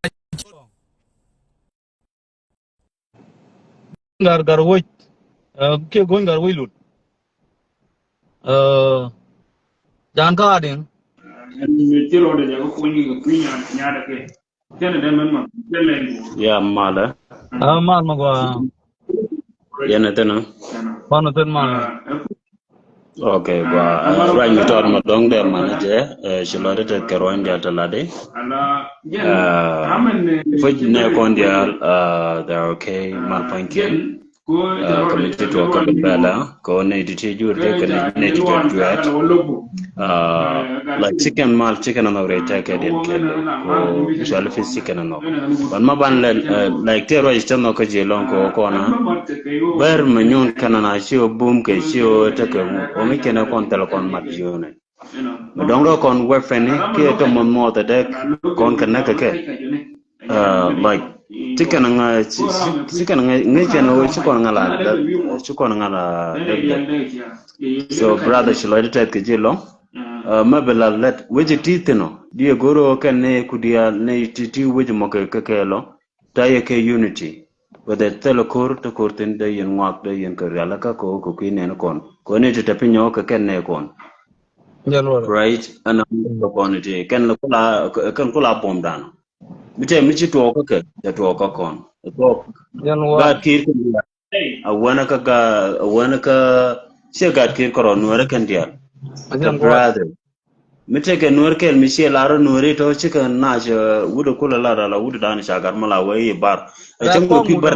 gar gar wec. Kiɛ go̱ny gar wec lut. Jan kä adiŋ. Ya malɛ. Mal ma gua. Yɛn a thin a. Pan a thin mal. Ok, gua ruany mi tɔt ma dɔŋ dɛ man a jɛ. Ci lɔt a tɛth kɛ ruany dial tɛ lat di. Puc nɛ kɔn dial. They're ok, mal pua̱nykiɛn. Kɛ mi ti tuɔɔk kä Gambɛla kɛ ɣöö nɛy ti ti jur kɛ kɛ nɛy ti jur juɛt. Like, ci kɛn mal ci kɛn anɔk rɛy tɛkɛ diɛn kɛn kɛ ɣöö cuali pith ci kɛn anɔk. But ma ban lɛ, like, tëë ruac cä nhɔk kä ji̱ lɔŋ kɛ ɣöö kɔn a bär mɛ nyun kɛn ana ci ɣöö bum kɛ ci ɣöö tekɛ ɣöö mi kɛn ɛ kɔn thɛl kɔn mat ji̱ ɣöö nɛ. Mɛ dɔ̱ŋ rɔ kɔn weapon ni kiɛ tɔ muɔth muɔth ɛ dee kɔn kɛ näk kɛ kɛ. Like, ci kɛn ŋa ci kɛn ŋa ŋa cɛn ɣöö ci kɔn ŋa la dee ci kɔn ŋa la dee. So brother, ci lɔcdä tɛth kɛ ji̱ lɔŋ. Mɛ bi la lɛt wec ti thi̱n ɔ diɛ go̱r ɣöö kɛn ni ku diaal ni ti ti wec mɔ kɛ kɛ kɛ lɔ. Ta yɛ kɛ unity. Whether thilɛ ko̱r te ko̱r thi̱n dee yɛn ŋuak dee yɛn kɛ rialikä kɛ ɣöö kɛ kui̱ nɛn kɔn kɛ ɣöö ni ti te piny ɔ kɛ kɛn nɛ kɔn. Right? Ɛn a mi kɛ kɔn iti kɛn kula kɛn kula buɔm dan. Mi tɛ mi ci tuɔɔk kä kɛ tɛ tuɔɔk kä kɔn. Tuɔɔk. Gaat kiir kɛn diaal. A wänä kä gaat a wänä kä ciɛ gaat kiir kärɔ nuɛrä kɛn diaal. Kɛ brother. Mi tekɛ nuɛr kɛl mi ciɛ lar nuɛri tɔ cikɛ nac wut kulɛ lar ala wut dan ca gat mi la wee i̱ bar. Ɛ cäŋ wee kui̱ bar.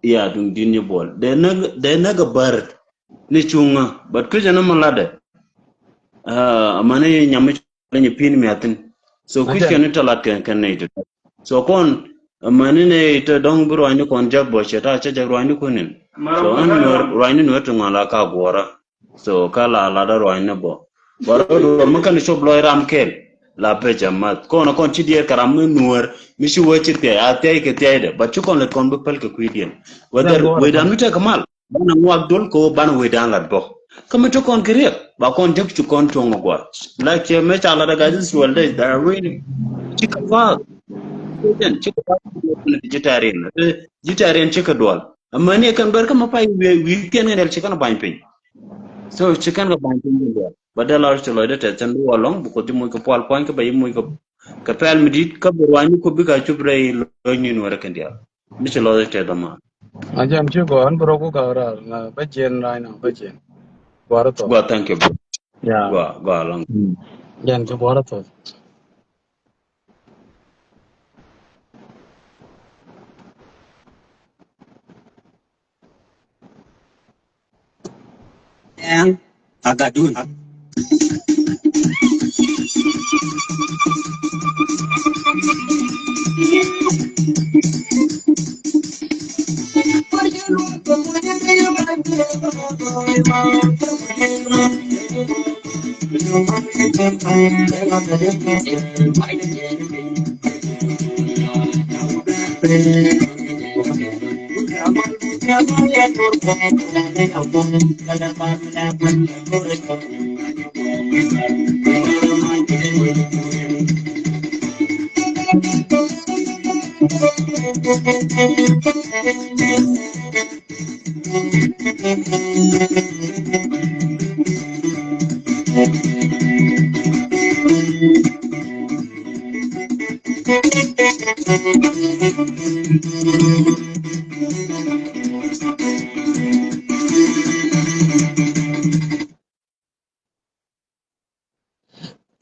Ya duŋ di̱t nyɛ buɔl. Dee näk dee näk ɛ bär ni cuŋä but kui̱cɛ ni mi latdɛ. Amäni nyam mi cuɔl ni nyɛ pi̱n mi athin. So kui̱cɛ ni tɔ lat kɛn kɛn nɛy ti tɔ. So kɔn amäni nɛy tɔ dɔ̱ŋ bi ruacni kɔn jak bɔ cɛ ta cɛ jak ruacni kunin. So ɛn nuɛr ruacni nuɛr ti ŋuan la ka guɔrä. So ka la lat a ruacni bɔ. Bä rɔ duɔr mi kɛn cop lɔc ram kɛl la pec a math kɔn a kɔn ci diɛɛr kɛ ram mi nuäär mi ci wee ci thiay a thiay kɛ thiaydɛ but ci kɔn lät kɔn bi päl kɛ kui̱diɛn. Whether wecdan mi tekɛ mal banɛ ŋuak dol kɛ wä banɛ wecdan lat bä. Kä mi te kɔn kɛ riɛk ba kɔn jek ci kɔn tuɔŋ a gua̱a̱th. Like cɛ mɛ ca lat a gat Israel dee da rin cikɛ path. Cikɛ path. Ji̱ tɛ̈riɛn ji̱ tɛ̈riɛn cikɛ duɔl. Amäni kɛn bɛr kä ma pay wi̱i̱ wi̱i̱ kɛn kɛn dɛl ci kɛn a bany piny. So ci kɛn kɛ bany piny kɛn dɛl. Bä dɛl a ci lɔcdä tɛth cɛn bi wä lɔŋ bi Kuoth ji̱ moc kɛ pual puany kä bɛ ji̱ moc kɛ pɛl mi di̱t kä bi ruany mi Kuoth bikɛ a cup rɛy lɔcni nuɛrä kɛn diaal. Mi ci lɔcdä tɛth ama. A jɛn ci gɔ̱a̱n bi rɔ ku gak raar na bä jiɛn raar na bä jiɛn. Gua̱r thɔk. Gua, thank you bro. Ya. Gua, gua lɔŋ. Jɛn ci gua̱r thɔk. Ɛŋ a gatdun.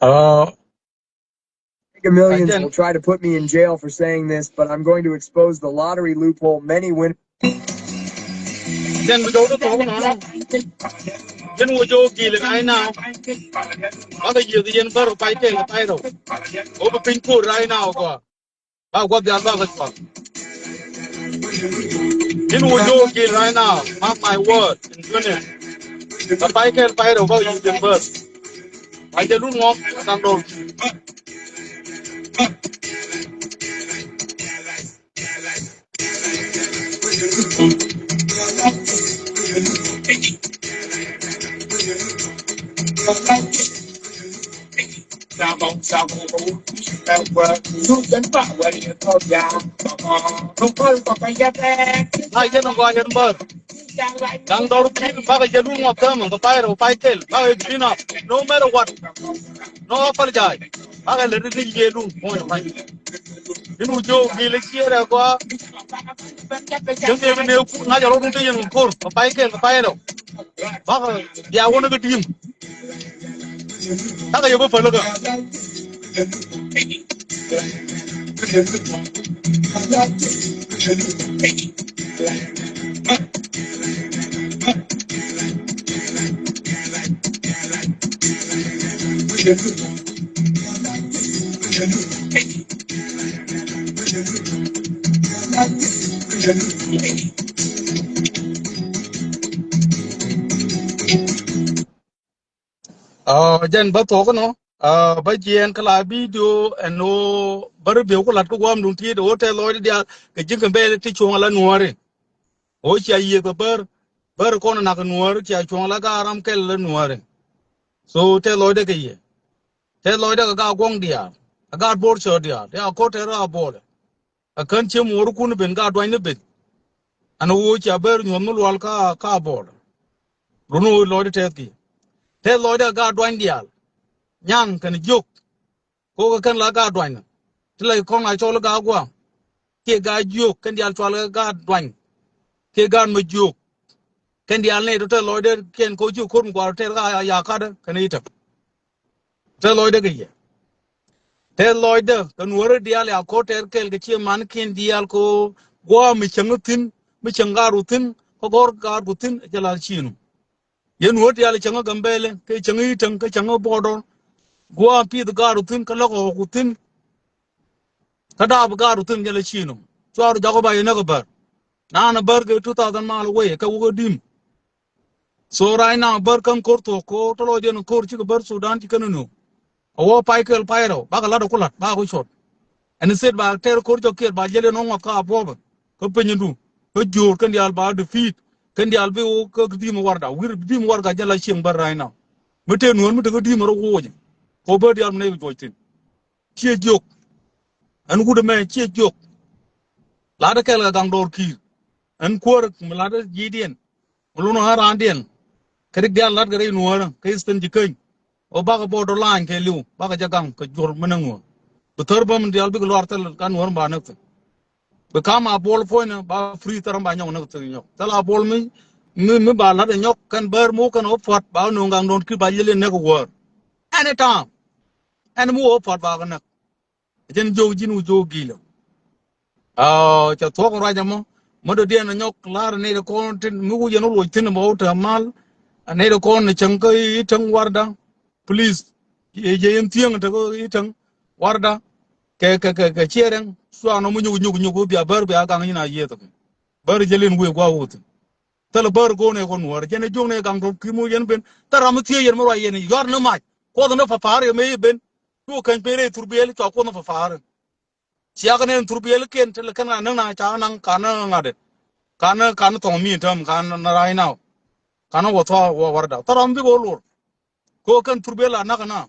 Uh, Mega Millions will try to put me in jail for saying this, but I'm going to expose the lottery loophole many winners. Jɛn bi jɔw ti thok nɔ. Jɛn wä jɔw gil right now. Bakɛ yieth yɛn bär pay kɛl pay rɛw. Wä bi piny kur right now kɔ. Ba guath diaal bakɛ cual. Jɛn wä jɔw gil right now. Mark my word. In goodness. Ba pay kɛl pay rɛw bakɛ yieth yɛn bär. Ba jɛ lun ŋɔk kaŋ dɔr. Na yɛn ŋɔak yɛn bär. Da̱ŋ dɔr kui̱ bakɛ jɛ lun ŋɔak täämɛ kɛ pay rɛw pay kɛl bakɛ clean up. No matter what. No apologize. Bakɛ lɛ ti ti yɛ lun. Muɔ̱ny pay. Jɛn wä jɔw gil ciɛ rɛ gɔaa. Jɛn yɛ bi ne kur ŋa̱c a rɔɔdun te yɛn wä kur kɛ pay kɛl kɛ pay rɛw. Bakɛ bia wä ni kɛ di̱i̱m. Bakɛ yɛ bä päl kä. Aa, jɛn bä thuɔk inɔ. Aa, bä jiɛɛn kä la bidio ɛn ɣöö bä ri bieu ku lat kä gua̱a̱m duŋ ti̱i̱t ɣöö tɛth lɔcdä diaal kɛ ji̱n kɛ bɛɛl ti cuɔ̱ŋ ala nuɔ̱ɔ̱ri. Ɣöö cia yiëëth kɛ bär, bär kɔn nak nuɔ̱ɔ̱ri cia cuɔ̱ŋ ala gaat ram kɛl ala nuɔ̱ɔ̱ri. So tɛth lɔcdä kɛ yɛ. Tɛth lɔcdä kɛ gaat guɔ̱ŋ diaal, kɛ gaat bo̱r cɔɔr diaal, tɛth a ko̱r tɛth rɔ a bo̱o̱lɛ. Ɛ kän cië muɔɔrikun ben ka duany ni ben. Ɛn ɣöö cia ber nyuɔ̱th mi lual ka, ka bɔɔl. Run ɣöö lɔcdä tɛth ki. Tɛth lɔcdä ka duany diaal. Nyaŋ kɛn jiök. Kokɛ kɛn la ka duany. Ti la kɔn a cɔl ka gua̱a̱m. Kiɛ ka jiök kɛn diaal cual ka duany. Kiɛ gaat mɛ jiök. Kɛn diaal nɛy tɔ̱ tɛth lɔcdä kiɛn ko jiök ko̱r mi gua̱a̱r tɛth ka ya ka̱dä kɛn i̱ täk. Tɛth lɔcdä kɛ yɛ. Tɛth lɔcdä kɛ nuɔ̱ɔ̱ri diaal ya ko̱r tɛth kɛl kɛ ciɛ mankiɛn diaal ko gua̱a̱ mi cäŋ thi̱n, mi cäŋ gaatku thi̱n, kä gɔ̱r gaatku thi̱n, jɛ la ciinu. Yɛn nuɔ̱ɔ̱ri diaal cäŋ Gambɛlɛ, kɛ cäŋ I̱täŋ, kɛ cäŋ Bɔdɔr. Gua̱a̱ pi̱th gaatku thi̱n, kä lɔk ɣɔ̱ɔ̱ku thi̱n. Kä daap gaatku thi̱n jɛ la ciinu. Cuaru jaku ba yɛ näk ɛ bär. Naan ɛ bär kɛ two thousand mile away, kɛ wä kä di̱m. So right now bär käŋ ko̱r thuɔ̱k ko̱r tɔ̱ lɔcdiɛn ko̱r cikɛ bär Sudan ci kɛn ni nööŋ. A wä pay kɛl pay rɛw bakɛ la̱t a ku la̱t bakɛ ku cuɔt. Ɛn instead ba tɛr ko̱r jɔk kiɛt ba jiɛl yɛn ɣä ŋuɔth kä a buɔpɛ kä pinydu kä jiöör kɛn diaal ba defeat kɛn diaal bi wä kä di̱i̱m warda wi̱r di̱i̱m warda jɛn la cieŋ bär right now. Mi tëë nuɔ̱ɔ̱n mi te kä di̱i̱m rɔ woocɛ kɛ wä bär diaal mi nɛy bi juɔc thi̱n. Ciɛ jiök. Ɛn wut ɛmɛ ciɛ jiök. La̱tdä kɛl kɛ gaŋ dɔɔr ki̱i̱r. Ɛn kuäär mi la̱tdä ji̱diɛn. Mi lun ɣän raandiɛn. Kɛ rik diaal la̱t kɛ rɛy nuäärä kɛ Eastern Jikäny. Ɣöö bakɛ border line kɛɛliw bakɛ jɛ gaŋ kɛ juɔ̱r mi näk nuäär. Bi thär bä min diaal bikɛ luaar thil ka nuäär ba näk thi̱n. Bi ka̱m a buɔl puɔ̱nydä ba free thär ba nyɔk näk thi̱n nyɔk thil a buɔl mi mi mi ba la̱t ɛ nyɔk kɛn bär mi wä kɛn ɣä pua̱t ba ɣä nööŋ gaŋ dɔɔn ki̱i̱r ba yiël in näk wä wäär. Anytime. Ɛn mi wä pua̱t ba kɛ näk. Jɛn jiök ji̱n wä jiök gilɛ. Aa, cɛ thuɔ̱k ruac ɛmɔ. Mä dɔ̱diɛn ɛ nyɔk la̱r ɛ nɛy dɛ kɔn tin mi wä yɛn wä luɔc thi̱n ɛmɔ wä te mal. Ɛ nɛy dɛ kɔn ɛ cäŋ kä I̱täŋ warda. Please. Yɛ yɛ yɛn thiäŋ te kä I̱täŋ warda. Kɛ kɛ kɛ kɛ ciɛ rɛŋ. Cua nɔ mi nyuk nyuk nyuk wä bia bär bia gaŋ nyin a yiëth. Bär jɛ lin wëë gua̱a̱ wä thi̱n. Thilɛ bär go̱o̱nɛ kɔn Nuäär. Jɛn ɛ juɔ̱ŋnɛ Gaŋ Dɔr Ki̱i̱r mi yɛn ben. Thilɛ ram mi thiee yɛn mi ruac yɛn i̱ yɔ̱a̱r ni mac. Kuɔth ni papa̱a̱r yɛ mëë i̱ ben. Cu keny pen rɛy thurbiɛl cua kuɔth ni papa̱a̱r. Ciak ni ɛn thurbiɛl kiɛn thilɛ kɛn ŋa näk na ca naŋ ka ni ŋa̱t dɛ. Ka ni, ka ni thɔŋ mi täm ka ni right now. Ka ni wä thua̱a̱ wä warda. Thilɛ ram bik wä lor. Kɛ ɣöö kɛn thurbiɛl la näk na.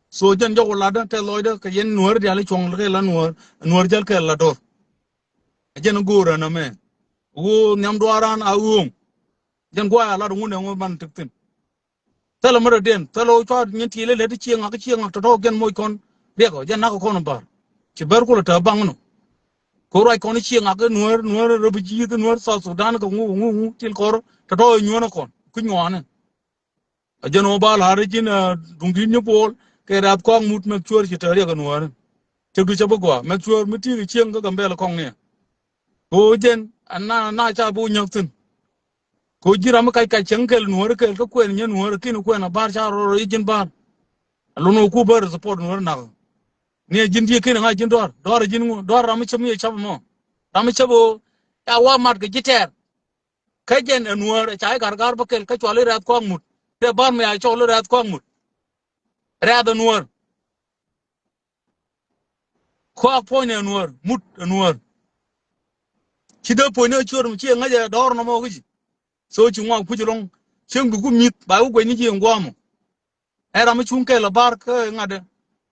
So jɛn jɔk wä latdä tɛth lɔcdä kɛ yɛn Nuäär diaal i̱ cuɔ̱ŋ kɛ la Nuäär, Nuäär jäl kɛ la Dɔr. Ɛ jɛn go̱o̱rä nɛmɛ. Ɣöö nhiam duaaran a ɣööŋ. Jɛn gua̱a̱c a lat ŋun ɛ ŋun ban tik thi̱n. Thilɛ mi rɔ̱diɛn, thilɛ ɣöö cua nyin ti̱i̱l ilät i̱ Cieŋ Ŋak, Cieŋ Ŋak tɔ̱tɔ̱ jɛn moc kɔn riɛk ɔ, jɛn nak kɔn ɛ bär. Ci bär kulɛ te baŋ nɔ. Kɛ ruac kɔn i̱ Cieŋ Ŋak i̱ Nuäär, Nuäär rɔ bi ji̱th i̱ Nuäär South Sudan kɛ ŋu, ŋu, ŋu, til kɔr, tɔ̱tɔ̱ i̱ nyuɔ̱n ɛ kɔn, ku nyuɔ̱ɔ̱n ɛ. A jɛn ɣöö ba la̱r i̱ ji̱n, ɛ, duŋdi̱t Nyabuɔl, kɛ Rɛ̈th Kɔaŋ Mut, make sure ci te riɛk ɛ Nuäär. Cɛ duc cɛ bi gɔaa, make sure mi ti̱i̱ kɛ Cieŋ kä Gambɛla kɔŋ ni. Kɛ ɣöö jɛn, a na, na ca bi wä nyäk thi̱n. Kɛ ɣöö ji̱n ram mi kac kac cäŋ kɛl Nuäär kɛl kä kuɛn nyɛ Nuäär ki̱n kuɛn a bär ca rɔ rɔ i̱ ji̱n bär. A lun ɣöö ku bär support Nuäär nak. Ni a ji̱n diɛ ki̱n a ŋa̱c ji̱n dɔ̱a̱r. Dɔ̱a̱r a ji̱n ŋu, dɔ̱a̱r ram mi cäp mi cäp mɔ. Ram mi cäp ɣöö, ca wa mat kɛ ji̱ tɛɛr. Kä jɛn ɛ Nuäär, ca i̱ Gargar bä kɛl, kä cual i̱ Rɛ̈th Kɔaŋ Mut. Tɛ bär mi a cɔl i̱ Rɛ̈th Kɔaŋ Mut. Rɛ̈th ɛ Nuäär. Kɔak puɔ̱ny ni ɛ Nuäär, Mut ɛ Nuäär. Ci dee puɔ̱ny ni ɛ ciöör mi ci ɛ ŋäc ɛ dɔ̱r nɔmɔ kä ji̱. So ci ŋuak kuc ɛlɔ̱ŋ, cieŋ bi ku mi̱th, ba ku guɛc ni ci ɛ ŋuamɔ. Ɛ ram mi cuŋ kɛl ɛ bar kä ŋa̱t ɛ.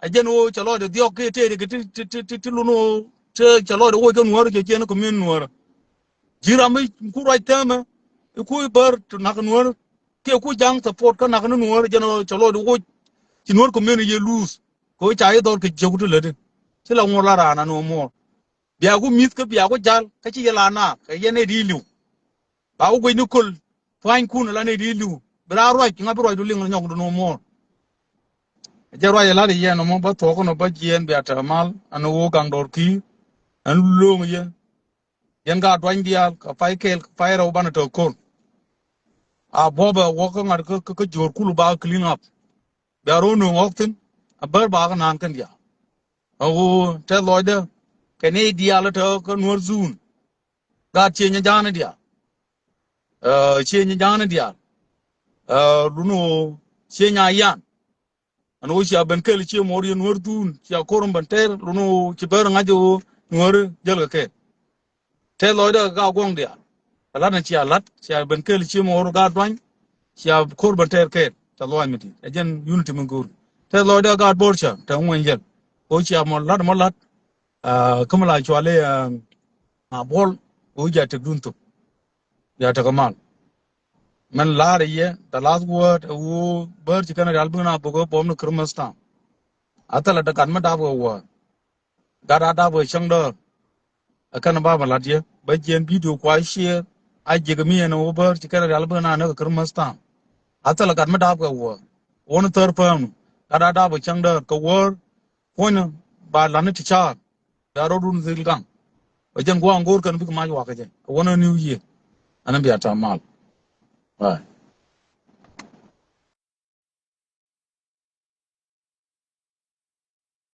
A jɛn ɣöö cɛ lɔcdɛ dhiɔk kɛ tëëdi kɛ ti, ti, ti, ti, ti lun ɣöö, ti cɛ lɔcdɛ woc kä Nuäär, cɛ jiɛn kɛ min Nuäär. Ji̱ ram mi ku ruac täämɛ, i̱ ku i̱ bär ti nak Nuäär, kiɛ ku ja̱ŋ support kä nak ni Nuäär, jɛn ɣöö cɛ lɔcdɛ woc. Ci Nuäär kɛ min yɛ luuth. Kɛ ɣöö ca i̱ dhɔr kɛ jiök ti lätdi. Ci la ŋuɔr la raan a ni ɣöö muɔɔr. Bia ku mi̱th kä bia ku ja̱l, kä ci yɛ la naar, kɛ yɛn ɛ di li̱w. Ba wä guic ni köl pua̱nykun ala nɛy di li̱w. Bi raan ruac, ŋa bi ruacdu liŋ nyɔkdu ni wä muɔɔr. Jɛ ruac ɛ la̱t i̱ yɛn ɔmɔ bä thuɔ̱k kɔn ɔ bä jiɛɛn bia tɛk mal, ɛn ɣöö Gaŋ Dɔr Ki̱i̱r, ɛn lööŋ yɛ. Yɛn ka duany diaal, kɛ pay kɛɛl, kɛ pay rɛw banɛ tɛk ko̱r. A buɔ̱pɛ wä kä ŋa̱t kä, kä, kä jiöör kul ba clean up. Bia ro̱o̱ nööŋ ɣɔ̱k thi̱n, a bär ba kä naan kɛn diaal. Ɛ ɣöö tɛth lɔcdä, kɛ nɛy diaal tɛk kä Nuäär zone. Gaat Cieŋ Nyaja̱a̱n diaal. Ɛ, Cieŋ Nyaja̱a̱n diaal. Ɛ, lun ɣöö Cieŋ Nyayan. Ɛn ɣöö cia ben kɛl Cieŋ Mɔr yɛn Nuäär dhun, cia ko̱r ben tɛr, lun ɣöö ci bär ŋa̱c ɣöö Nuäär jäl kɛ kɛɛl. Tɛth lɔcdä kɛ Gaa Guɔ̱ŋ diaal. Ɛ la̱t ni cia la̱t, cia ben kɛl Cieŋ Mɔr Gaa Duany, cia ko̱r ben tɛr kɛɛl, ca luaac mi di̱i̱t. Ɛ jɛn unity mi go̱o̱r. Tɛth lɔcdä kɛ Gaat Bor ca, tɛk ŋuɛny yɛl. Ɣöö cia mɔ la̱t mɔ la̱t, Aa, kä mi la cuali, aa, a buɔl, ɣöö ja tek dun thok. Ja tek mal. Mɛn la̱r yɛ, the last word, ɣöö bär ci kɛn rial bi na bok ɣöö buɔm ni Christmas time. A thilɛ de gat mi dap kɛ wä. Gat a dap kɛ cäŋ däär. Ɛ kɛn ba mi lat yɛ, bä jiɛn video kua share, a jiɛk mi ɛn ɣöö bär ci kɛn rial bi na ni kɛ Christmas time. A thilɛ gat mi dap kɛ wä. Wä ni thär päm nu. Gat a dap kɛ cäŋ däär, kɛ wär, puɔ̱nyä, ba lat ni ti caar. Bia rɔɔdun dhil gaŋ. Bɛ jɛn gua̱a̱ŋ go̱o̱r kɛn bik mac wakä jɛ. Wänä New Year. Ɛn bia tam mal. Bye.